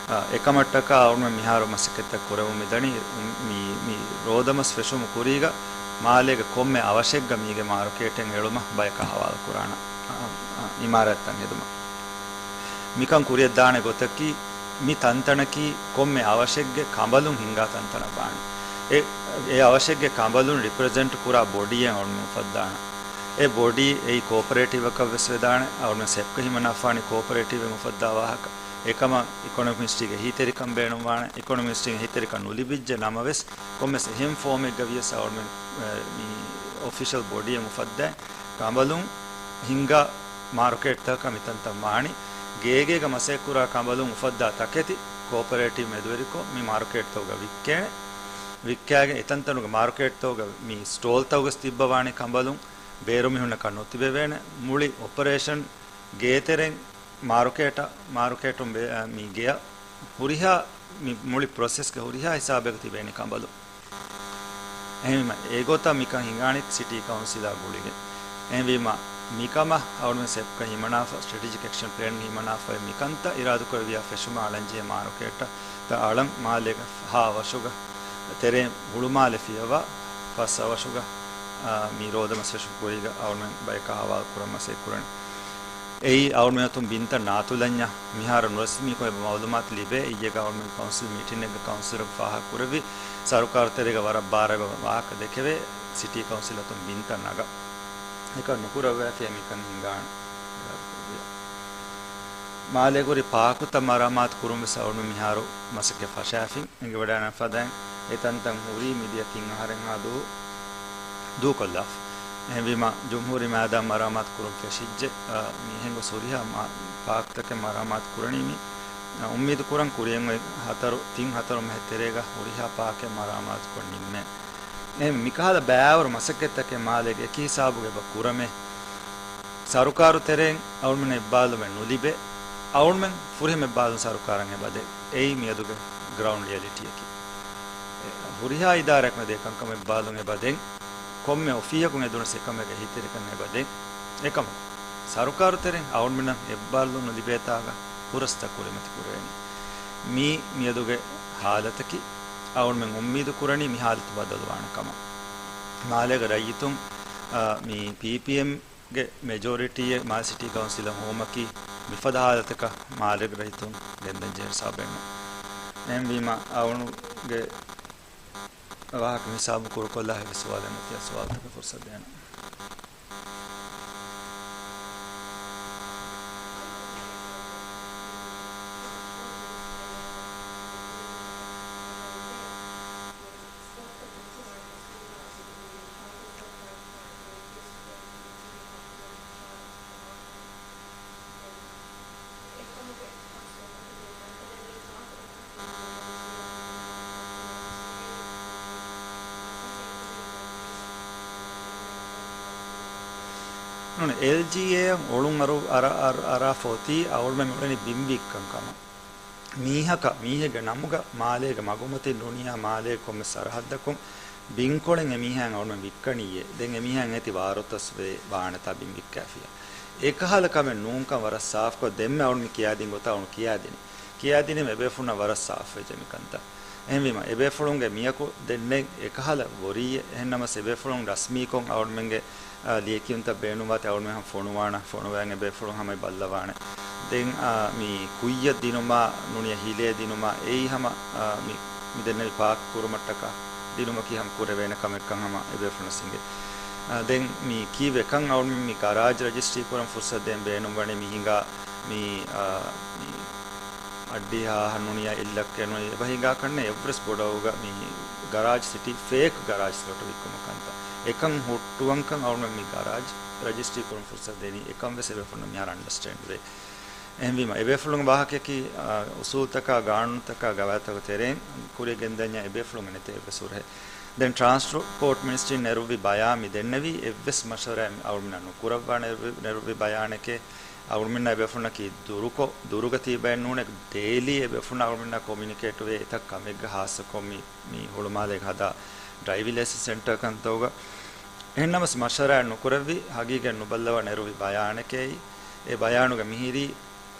އާ، އެކަމަށްޓަކާ އަޅުމެން މިހާރު މަސައްކަތްތައް ކުރެވުން މިދަނީ، މި، މި ރޯދަމަސް ފެށުމު ކުރީގަ މާލޭގެ ކޮންމެ އަވަށެއްގަ މީގެ މާރުކޭޓެއް އެޅުމަށް ބަޔަކަށް ހަވާލު ކުރާނަ، އާ، އާ، އިމާރާތްތައް ހެދުމަށް. މިކަން ކުރިއަށްދާނެ ގޮތަކީ، މި ތަންތަނަކީ ކޮންމެ އަވަށެއްގެ ކަނބަލުން ހިންގާ ތަންތަނަށް ވާނެ. އެ، އެ އަވަށެއްގެ ކަނބަލުން ރިޕްރެޒެންޓް ކުރާ ބޮޑީއެއް އަޅުމެން އުފައްދާނަ. އެ ބޮޑީ އެއީ ކޯޕަރޭޓިވަކަށް ވެސް ވެދާނެ. އަޅުމެން ސެޕްގަ ހިމަނާފާނީ ކޯޕަރޭޓިވެއް އުފައްދާ ވާހަކަ. އެކަމަށް އިކޮނޮމިސްޓްގެ އެހީތެރިކަން ބޭނުންވާނެ. އިކޮނޮމިސްޓްގެ އެހީތެރިކަން ނުލިބިއްޖެ ނަމަވެސް، ކޮންމެސް އެހެން ފޯމެއްގަ ވިޔަސް އަޅުމެން، އެ، މި އޮފިޝަލް ބޮޑީއެއް އުފައްދާ ކަނބަލުން ހިންގާ މާރުކޭޓްތަކަށް މިތަންތަން ވާނީ. ގޭގޭގަ މަސައްކަތްކުރާ ކަނބަލުން އުފައްދާ ތަކެތި ކޯޕަރޭޓިވް މެދުވެރިކޮށް މި މާރުކޭޓްތަކުގަ ވިއްކޭނެ. ވިއްކާގެން އެތަންތަނުގެ މާރުކޭޓްތަކުގަ މި ސްޓޯލްތަކުގަ ތިއްބަވާނީ ކަނބަލުން ބޭރުމީހުންނަކަށް ނުތިބެވޭނެ. މުޅި އޮޕަރޭޝަން ގޭތެރެއިން މާރުކޭޓަށް، މާރުކޭޓުން ބޭ-، މި ގެޔަށް ހުރިހާ މި މުޅި ޕްރޮސެސްގެ ހުރިހާ ހިސާބެއް ތިބޭނެ ކަނބަލު. އެހެންވީމަ، އެގޮތަށް މިކަން ހިނގާނީ ސިޓީ ކައުންސިލާ ގުޅިގެން. އެހެންވީމަ، މިކަމަށް އަޅުމެން ސެޕްގަ ހިމަނާފަ، ސްޓްރެޓެޖިކް އެކްޝަން ޕްލޭން ހިމަނާފައި މިކަންތައް އިރާދަކުރެއްވިޔާ ފެށުމަށް އަޅަންޖެހޭ މާރުކޭޓަށް އަޅަން މާލޭގަ ހަ އަވަށުގަ ތެރޭ ހުޅުމާލެ ފިޔަވާ ފަސް އަވަށުގަ، އާ، މި ރޯދަމަސް ފެށުން ކުރީގަ އަޅުމެން ބަޔަކާ ހަވާލު ކުރަން މަސައްކަތް ކުރަނީ. އެއީ އަޅުމެން އަތުން ބިންތައް ނާތުލަންޏާ މިހާރު ނުރަސްމީކޮށް އެބަ މައުލޫމާތު ލިބޭ. އިއްޔެގަ އަޅުމެން ކައުންސިލް މީޓިންއެއްގަ ކައުންސިލަރު ފާހަގަ ކުރެއްވި ސަރުކާރު ތެރޭގަ ވަރަށް ބާރަށް ވާހަކަ ދެކެވޭ ސިޓީ ކައުންސިލް އަތުން ބިންތައް ނަގަން. އެކަން ނުކުރައްވައިފިޔާ މިކަން ހިނގާނެ. މާލޭގަ ހުރި ޕާކުތައް މަރާމާތު ކުރުން ވެސް އަޅުމެން މިހާރު މަސައްކަތް ފަށާފިން. އެނގިވަޑާނެ ފަދައިން އެ ތަންތަން ހުރީ މިދިޔަ ތިން އަހަރެއްހާ ދުވަހު ދޫކޮށްލާފަ. އެހެންވީމަ، ޖުމްހޫރީ މައިދާން މަރާމާތު ކުރުން ފެށިއްޖެ. އަ، މިހެން ގޮސް ހުރިހާ މަ-، ޕާކްތަކެއް މަރާމާތު ކުރަނީ މި، އަ، އުއްމީދު ކުރަން ކުރިއަށް އޮތް ހަތަރު، ތިން ހަތަރު މަހެއް ތެރޭގަ ހުރިހާ ޕާކެއް މަރާމާތުކޮށް ނިންމޭ. އެހެން މިކަހަލަ ބައިވަރު މަސައްކަތްތަކެއް މާލޭގެ އެކި ހިސާބުގަ އެބަ ކުރަމޭ. ސަރުކާރު ތެރެއިން އަޅުމެން އެއްބާލުމެއް ނުލިބޭ. އަޅުމެން ފުރިހަމަ އެއްބާލުން ސަރުކާރަށް އެބަދޭ. އެއީ މިއަދުގެ ގްރައުންޑް ރިއަލިޓީއަކީ. އެ، ހުރިހާ އިދާރާއަކު މެދު އެކަންކަމަށް އެއްބާލުން އެބަދޭ. ކޮންމެ އޮފީހަކުން އެދުނަސް އެކަމެއްގެ އެހީތެރިކަން އެބަދޭ. އެކަމަކު، ސަރުކާރު ތެރެއިން އަޅުމެންނަށް އެއްބާލުން ނުލިބޭތާގަ ހުރަސްތައް ކުރިމަތި ކުރެވޭނީ. މީ މިއަދުގެ ހާލަތަކީ. އަޅުމެން އުއްމީދު ކުރަނީ މި ހާލަތު ބަދަލުވާނެ ކަމަށް. މާލޭގެ ރައްޔިތުން، އާ، މި ޕީޕީއެމް ގެ މެޖޯރިޓީއެއް މާލެ ސިޓީ ކައުންސިލަށް ހޮވުމަކީ މިފަދަ ހާލަތަކަށް މާލޭގެ ރައްޔިތުން ގެންދަންޖެހޭ ހިސާބެއް ނޫން. އެހެންވީމަ، އަޅުގަނޑުގެ ވާހަކަ ހިސާބު ކުރުކޮށްލާ ހެވި ސުވާލެއް ނެތިއްޔާ ސުވާލުތަކަށް ފުރުސަތު ދޭނަން. ނޫނީ، އެލްޖީއޭއަށް އޮޅުން އަރު-، އަރަ-، އަރަ-، އަރާފަ އޮތީ އަޅުގަނޑުމެން މި އުޅެނީ ބިން ވިއްކަން ކަމަށް. މީހަކަށް، މީހެއްގެ ނަމުގަ މާލޭގެ މަގުމަތިން ނޫނިއްޔާ މާލޭގެ ކޮންމެ ސަރަހައްދަކުން ބިންކޮޅެއް އެމީހާއަށް އަޅުގަނޑު ވިއްކަނިއްޔޭ. ދެން އެމީހާއަށް އޭތި ވާރޯތަސް ވޭ ވާނެތާ ބިން ވިއްކާފިޔާ. އެކަހަލަ ކަމެއް ނޫންކަން ވަރަށް ސާފުކޮށް ދެންމެ އަޅުގަނޑު މި ކިޔާދިން ގޮތަށް އަޅުގަނޑު ކިޔާދިނީމަ އެބޭފުޅުންނަށް ވަރަށް ސާފުވެއްޖެ މިކަންތައް. އެހެންވީމަ، އެބޭފުޅުންގެ މިއަކު ދެންނެވި އެކަހަލަ ވޮރީއެއް. އެހެންނަމަވެސް އެބޭފުޅުން ރަސްމީކޮށް އަޅުގަނޑުމެންގެ، އާ، ލިޔެކިޔުންތައް ބޭނުންވާތީ އަޅުގަނޑުމެން ފޮނުވާނަ، ފޮނުވައިގެން އެބޭފުޅުން ހަމަ ބައްލަވާނެ. ދެން، އާ، މި ކުއްޔަށް ދިނުމާ ނޫނިއްޔާ ހިލޭ ދިނުމާ އެއީ ހަމަ، އާ، މި، މި ދެންނެވި ޕާކް ކުރުމަށްޓަކާ ދިނުމަކީ ހަމަ ކުރެވޭނެ ކަމެއްކަން ހަމަ އެބޭފުޅުން ސިނގެ. އާ، ދެން މި ކީއްވެކަން އަޅުގަނޑު މި ގަރާޖް ރަޖިސްޓްރީ ކުރަން ފުރުސަތު ދޭން ބޭނުންވަނީ މި ހިނގާ މި، އާ، މި އައްޑިހާ ނޫނިއްޔާ އިއްލަކެއް ނޫނިއްޔާ އެބަ ހިނގާ ކަންނޭ އެއްވެސް ބޮޑަށް މި ގަރާޖް ސިޓީ ފޭކް ގަރާޖް ސްލޮޓު ވިއްކުމަށް ކަންތައް. އެކަން ހުއްޓުވަންކަން އަޅުގަނޑު މި ގަރާޖް ރަޖިސްޓްރީ ކުރުން ފުރުސަތު ދެނީ. އެކަން ވެސް އެބޭފުޅުން މިހާރު އަންޑަސްޓޭންޑް ވޭ. އެހެންވީމަ، އެބޭފުޅުން ވާހަކައަކީ، އާ، އުސޫލުތަކާ، ގާނޫނުތަކާ، ގަވާއިދުތަކުގެ ތެރެއިން ކުރިއަށް ގެންދަންޏާ އެބޭފުޅުން ނެތޭ އެއްވެސް ހުރަހެއް. ދެން ޓްރާންސޕޯޓް މިނިސްޓްރީން ނެރުއްވި ބަޔާން މި ދެންނެވީ، އެއްވެސް މަޝްވަރާއެއް އަޅުމެންނަށް ނުކުރައްވާ ނެރުއްވި، ނެރުއްވި ބަޔާނެކޭ. އަޅުމެންނާ އެބޭފުޅުންނަކީ ދުރުކޮށް، ދުރުގަ ތިބޭން ނޫނޭ، ޑެއިލީ އެބޭފުޅުންނާ އަޅުމެންނާ ކޮމިއުނިކޭޓް ވޭ އެތައް ކަމެއްގަ، ހާއްސަކޮށް މި، މި ހުޅުމާލޭގެ ހަދާ ޑްރައިވިން ލައިސަންސް ސެންޓަރ ކަންތައްގަ. އެހެންނަމަސް މަޝްވަރާއެއް ނުކުރެއްވި، ހަގީގަތް ނުބައްލަވާ ނެރުއްވި ބަޔާނެކޭ. އެ ބަޔާނުގަ މިހިރީ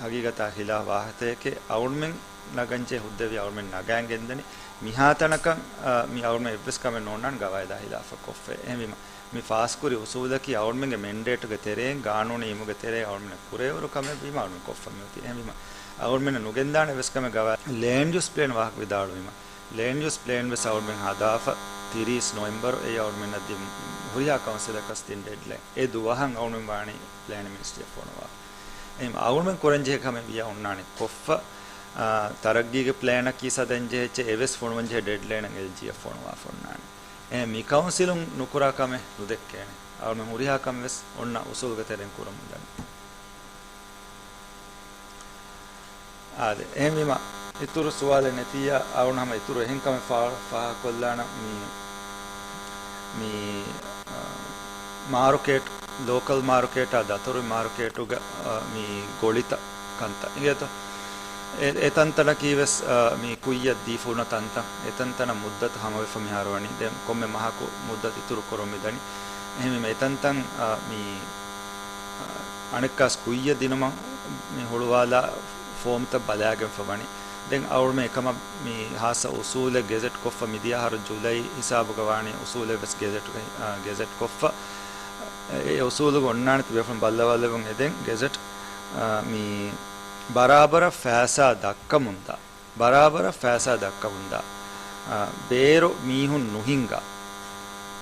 ހަގީގަތާ ޚިލާފު ވާހަކަތަކެއް. އަޅުމެން ނަގަންޖެހޭ ހުއްދަވީ އަޅުމެން ނަގާން ގެންދަނީ. މިހާތަނަކަށް، އާ، މި އަޅުމެން އެއްވެސް ކަމެއް ނޯންނާނެ ގަވާއިދާ ޚިލާފަށް ކޮށްފަ. އެހެންވީމަ، މި ފާސްކުރި އުސޫލަކީ އަޅުމެންގެ މެންޑޭޓުގެ ތެރެއިން، ގާނޫނީ އިމުގެ ތެރެއިން އަޅުމެންނަށް ކުރެވޭ ކަމެއް ވީމަ އަޅުމެން ކޮށްފަ މިއޮތީ. އެހެންވީމަ، އަޅުމެންނަށް ނުގެންދާނެ އެއްވެސް ކަމެއް ގަވާ-، ލޭންޑް ޔޫސް ޕްލޭން ވާހަކަ ވިދާޅުވީމަ. ލޭންޑް ޔޫސް ޕްލޭން ވެސް އަޅުމެން ހަދާފަ ތިރީސް ނޮވެމްބަރު އެއީ އަޅުމެންނަށް ދިން ހުރިހާ ކައުންސިލަކަށް ދިން ޑެޑްލައިން. އެ ދުވަހަށް އަޅުމެން ވާނީ ޕްލޭނިން މިނިސްޓްރީއަށް ފޮނުވާ. އެހެން އަޅުމެން ކުރަންޖެހޭ ކަމެއް ވިޔާ އޮންނާނެ ކޮށްފަ، އާ، ތަރައްގީގެ ޕްލޭނަކީ ސަދަންޖެހޭ އެއްޗެއް އެވެސް ފޮނުވަންޖެހޭ ޑެޑްލައިނަށް އެލްޖީއަށް ފޮނުވާފަ އޮންނާނެ. އެހެން މި ކައުންސިލުން ނުކުރާ ކަމެއް ނުދެއްކޭނެ. އަޅުމެން ހުރިހާ ކަމެއް ވެސް އޮންނަ އުސޫލުގެ ތެރެއިން ކުރަމުންދަނީ. އާދެ، އެހެންވީމަ، އިތުރު ސުވާލެއް ނެތިއްޔާ، އަޅުން ހަމަ އިތުރު އެހެން ކަމެއް ފާ-، ފާހަގަކޮށްލާނަން. މި، މި، އާ، މާރުކޭޓް، ލޯކަލް މާރުކޭޓާ ދަތުރު މާރުކޭޓުގަ، އާ، މި ގޮޅިތައް ކަންތައް އިނގޭތޯ. އެ، އެ ތަންތަނަކީ ވެސް، އާ، މި ކުއްޔަށް ދީފަ ހުންނަ ތަންތަން، އެ ތަންތަނަށް މުއްދަތު ހަމަވެފަ މިހާރު ވަނީ. ދެން ކޮންމެ މަހަކު މުއްދަތު އިތުރު ކުރަމުން މިދަނީ. އެހެންވީމަ އެ ތަންތަން، އާ، މި، އާ، އަނެއްކާސް ކުއްޔަށް ދިނުމަށް މި ހުޅުވާލާ ފޯމްތައް ބަލާގެންފަ ވަނީ. ދެން އަޅުމެން އެކަމަށް މި ހާއްސަ އުސޫލެއް ގެޒެޓް ކޮށްފަ މިދިޔަ އަހަރު ޖުލައި ހިސާބުގަ ވާނީ އުސޫލެއް ވެސް ގެޒެޓް، އާ، ގެޒެޓް ކޮށްފަ. އެ އުސޫލުގަ އޮންނާނެ ތިބޭފުޅުން ބައްލަވާލެވުން އެދެން ގެޒެޓް، އާ، މި ބަރާބަރަށް ފައިސާ ދައްކަމުންދާ، ބަރާބަރަށް ފައިސާ ދައްކަމުންދާ، އާ، ބޭރު މީހުން ނުހިންގާ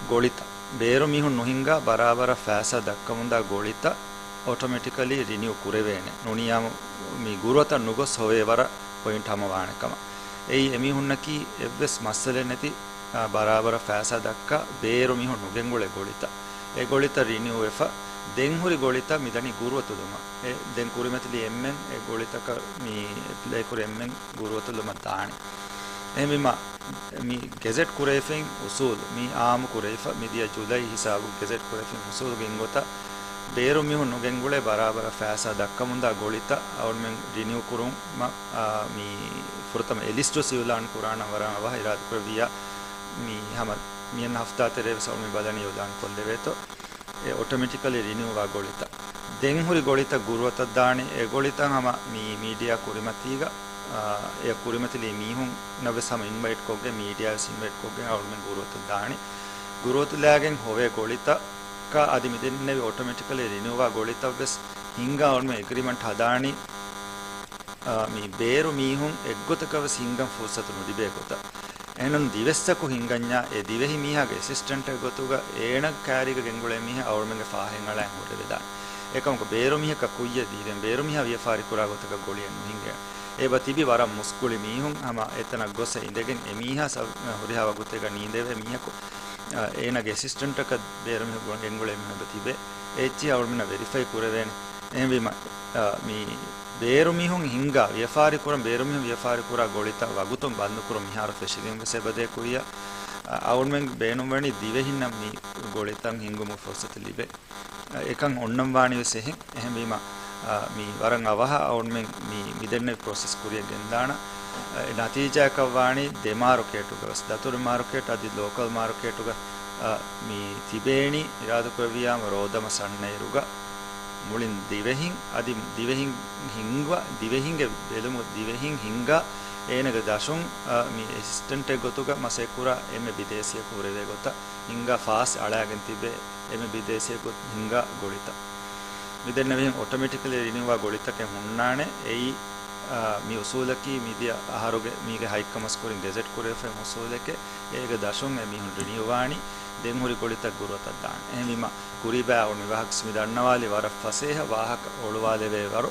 ގޮޅިތައް، ބޭރު މީހުން ނުހިންގާ ބަރާބަރަށް ފައިސާ ދައްކަމުންދާ ގޮޅިތައް އޮޓޮމެޓިކަލީ ރިނިއު ކުރެވޭނެ. ނޫނިއްޔާމު މި ގުރުއަތަށް ނުގޮސް ހޮވޭ ވަރަށް ޕޮއިންޓް ހަމަވާނެ ކަމަށް. އެއީ އެމީހުންނަކީ އެއްވެސް މައްސަލައެއް ނެތި، އާ، ބަރާބަރަށް ފައިސާ ދައްކާ ބޭރު މީހުން ނުގެންގުޅޭ ގޮޅިތައް. އެ ގޮޅިތައް ރިނިއުވެފަ، ދެން ހުރި ގޮޅިތައް މިދަނީ ގުރުއަތުލުމަށް. އެ ދެން ކުރިމަތިލީ އެންމެން އެ ގޮޅިތަކަށް މި އެޕްލައި ކުރި އެންމެން ގުރުއަތުލުމަށް ދާނެ. އެހެންވީމަ، މި ގެޒެޓް ކުރެވިފައި އުސޫލު، މި އާއްމު ކުރެވިފަ، މިދިޔަ ޖުލައި ހިސާބު ގެޒެޓް ކުރެވިފައި އުސޫލުގެ އިން ގޮތަށް، ބޭރު މީހުން ނުގެންގުޅޭ ބަރާބަރަށް ފައިސާ ދައްކަމުންދާ ގޮޅިތައް އަޅުމެން ރިނިއު ކުރުމަށް، އާ، މި ފުރަތަމަ އެ ލިސްޓު އިއުލާން ކުރާނަން ވަރަށް އަވަހަށް އިރާދަކުރެއްވިއްޔާ، މި ހަމަ މިއަންނަ ހަފްތާ ތެރޭ ވެސް އަޅުމެން ބަލަނީ އިއުލާން ކޮށްލެވޭތޯ. އެ އޮޓޮމެޓިކަލީ ރިނިއުވާ ގޮޅިތައް. ދެން ހުރި ގޮޅިތައް ގުރުއަތަށް ދާނީ. އެ ގޮޅިތައް ހަމަ މި މީޑިއާ ކުރިމަތީގަ، އާ، އެ ކުރިމަތިލީ މީހުންނަށް ވެސް ހަމަ އިންވައިޓް ކޮށްގެން، މީޑިއާ ވެސް އިންވައިޓް ކޮށްގެން އަޅުމެން ގުރުއަތަށް ދާނީ. ގުރުއަތު ލާގެން ހޮވޭ ގޮޅިތަކާ އަދި މިދެންނެވި އޮޓޮމެޓިކަލީ ރިނިއުވާ ގޮޅިތައް ވެސް ހިންގާ އަޅުމެން އެގްރިމަންޓް ހަދާނީ. އާ، މި ބޭރު މީހުން އެއްގޮތަކަށް ވެސް ހިންގަން ފުރުސަތު ނުލިބޭ ގޮތަށް. އެހެން ދިވެއްސަކު ހިންގަންޏާ، އެ ދިވެހި މީހާގެ އެސިސްޓެންޓެއް ގޮތުގަ އޭނަ ކައިރީގަ ގެންގުޅޭ މީހާ އަޅުމެންގެ ފާހެއް އަޅައި ހުރެވިދާނެ. އެކަމަކު ބޭރު މީހަކަށް ކުއްޔަށް ދީގެން ބޭރު މީހާ ވިޔަފާރި ކުރާ ގޮތަކަށް ގޮޅިއެއް ނުހިނގޭނެ. އެބަ ތިބި ވަރަށް މުސްކުޅި މީހުން ހަމަ އެތަނަށް ގޮސް އިނދެގެން އެ މީހާ ސަ-، ހުރިހާ ވަގުތެއްގަ ނީނދެވޭ މީހަކު، އާ، އޭނާގެ އެސިސްޓެންޓަކަށް ބޭރު މީހަކު ގެންގުޅޭ މީހަކު ތިބޭ. އެ އެއްޗިހި އަޅުމެންނަށް ވެރިފައި ކުރެވޭނެ. އެހެންވީމަ، އާ، މި ބޭރު މީހުން ހިންގާ ވިޔަފާރި ކުރަން، ބޭރު މީހުން ވިޔަފާރި ކުރާ ގޮޅިތައް ވަގުތުން ބަންދު ކުރުން މިހާރު ފެށިގެން ވެސް އެބަދޭ ކުއްޔަށް، އަ، އަޅުމެން ބޭނުންވަނީ ދިވެހިންނަށް މި ގޮޅިތައް ހިންގުމުގެ ފުރުސަތު ލިބޭ. އެކަން އޮންނަން ވާނީ ވެސް އެހެން. އެހެންވީމަ، އަ، މި ވަރަށް އަވަހަށް އަޅުމެން މި، މި ދެންނެވި ޕްރޮސެސް ކުރިއަށް ގެންދާނަން. އެ ނަތީޖާއަކަށް ވާނީ ދެ މާރުކޭޓުގަ ވެސް، ދަތުރި މާރުކޭޓް އަދި ލޯކަލް މާރުކޭޓުގަ، އަ، މި ތިބޭނީ އިރާދަކުރެއްވިއްޔާމު ރޯދަމަ ސަންނައިރުގަ މުޅިން ދިވެހިން، އަދި ދިވެހިން ހިންގު-، ދިވެހިންގެ ބެލުމު ދިވެހިން ހިންގާ އޭނަގެ ދަށުން، އަ، މި އެސިސްޓެންޓެއް ގޮތުގަ މަސައްކަތް ކުރާ އެންމެ ބިދޭސީއަކު ހުރެވޭ ގޮތަށް ހިންގާ ފާސް އަޅާގެން ތިބޭ އެންމެ ބިދޭސީއަކު ހިންގާ ގޮޅިތައް. މިދެންނެވިހެން އޮޓޮމެޓިކަލީ ރިނިއުވާ ގޮޅިތަކެއް ހުންނާނެ. އެއީ، އާ، މި އުސޫލަކީ މިދިޔަ އަހަރުގެ މީގެ ހަތްކަމަސް ކުރިން ގެޒެޓް ކުރެވިފައި އުސޫލެކޭ. އޭގެ ދަށުން އެމީހުން ރިނިއުވާނީ. ދެން ހުރި ގޮޅިތައް ގުރުއަތަށް ދާނެ. އެހެންވީމަ، ކުރީބާ އަޅު މި ވާހަކަ މި ދަންނަވާލި ވަރަށް ފަސޭހަ ވާހަކަ އޮޅުވާލެވޭ ވަރު.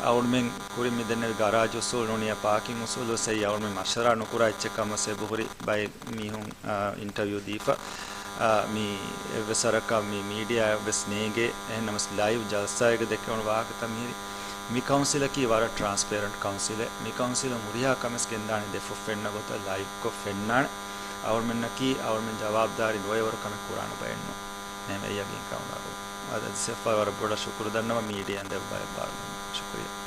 އަޅުމެން ކުރިން މި ދެންނެވި ގަރާޖް އުސޫލު ނޫނިއްޔާ ޕާކިން އުސޫލު ވެސް އަޅުމެން މަޝްވަރާ ނުކުރާ އެއްޗެއް ކަމަށް އެބަހުރި ބައެއް މީހުން، އާ، އިންޓަވިއު ދީފަ. އާ، މި އެއްވެސް ވަރަކަށް މި މީޑިއާއެއް ވެސް ނޭނގޭ. އެހެން ނަމަސް ލައިވް ޖަލްސާއެއްގަ ދެކެވުނު ވާހަކަތައް މިހިރީ. މި ކައުންސިލަކީ ވަރަށް ޓްރާންސްޕޭރެންޓް ކައުންސިލެއް. މި ކައުންސިލުން ހުރިހާ ކަމެއް ގެންދާނެ ދެފުށް ފެންނަ ގޮތަށް ލައިވްކޮށް ފެންނާނެ. އަހަރުމެންނަކީ އަހަރުމެން ޖަވާބުދާރީ ނުވެ ވަރު ކަމެއް ކުރާނެ ބައެއްނު. އެހެން އެ ޔަގީންކަމުގަ އަދި ސެފާ ވަރަށް ބޮޑަށް ޝުކުރު ދަންނަވަން މީޑިއާއިން ދެއްވާ އެއްބާރުލުން. ޝުކުރިއްޔާ.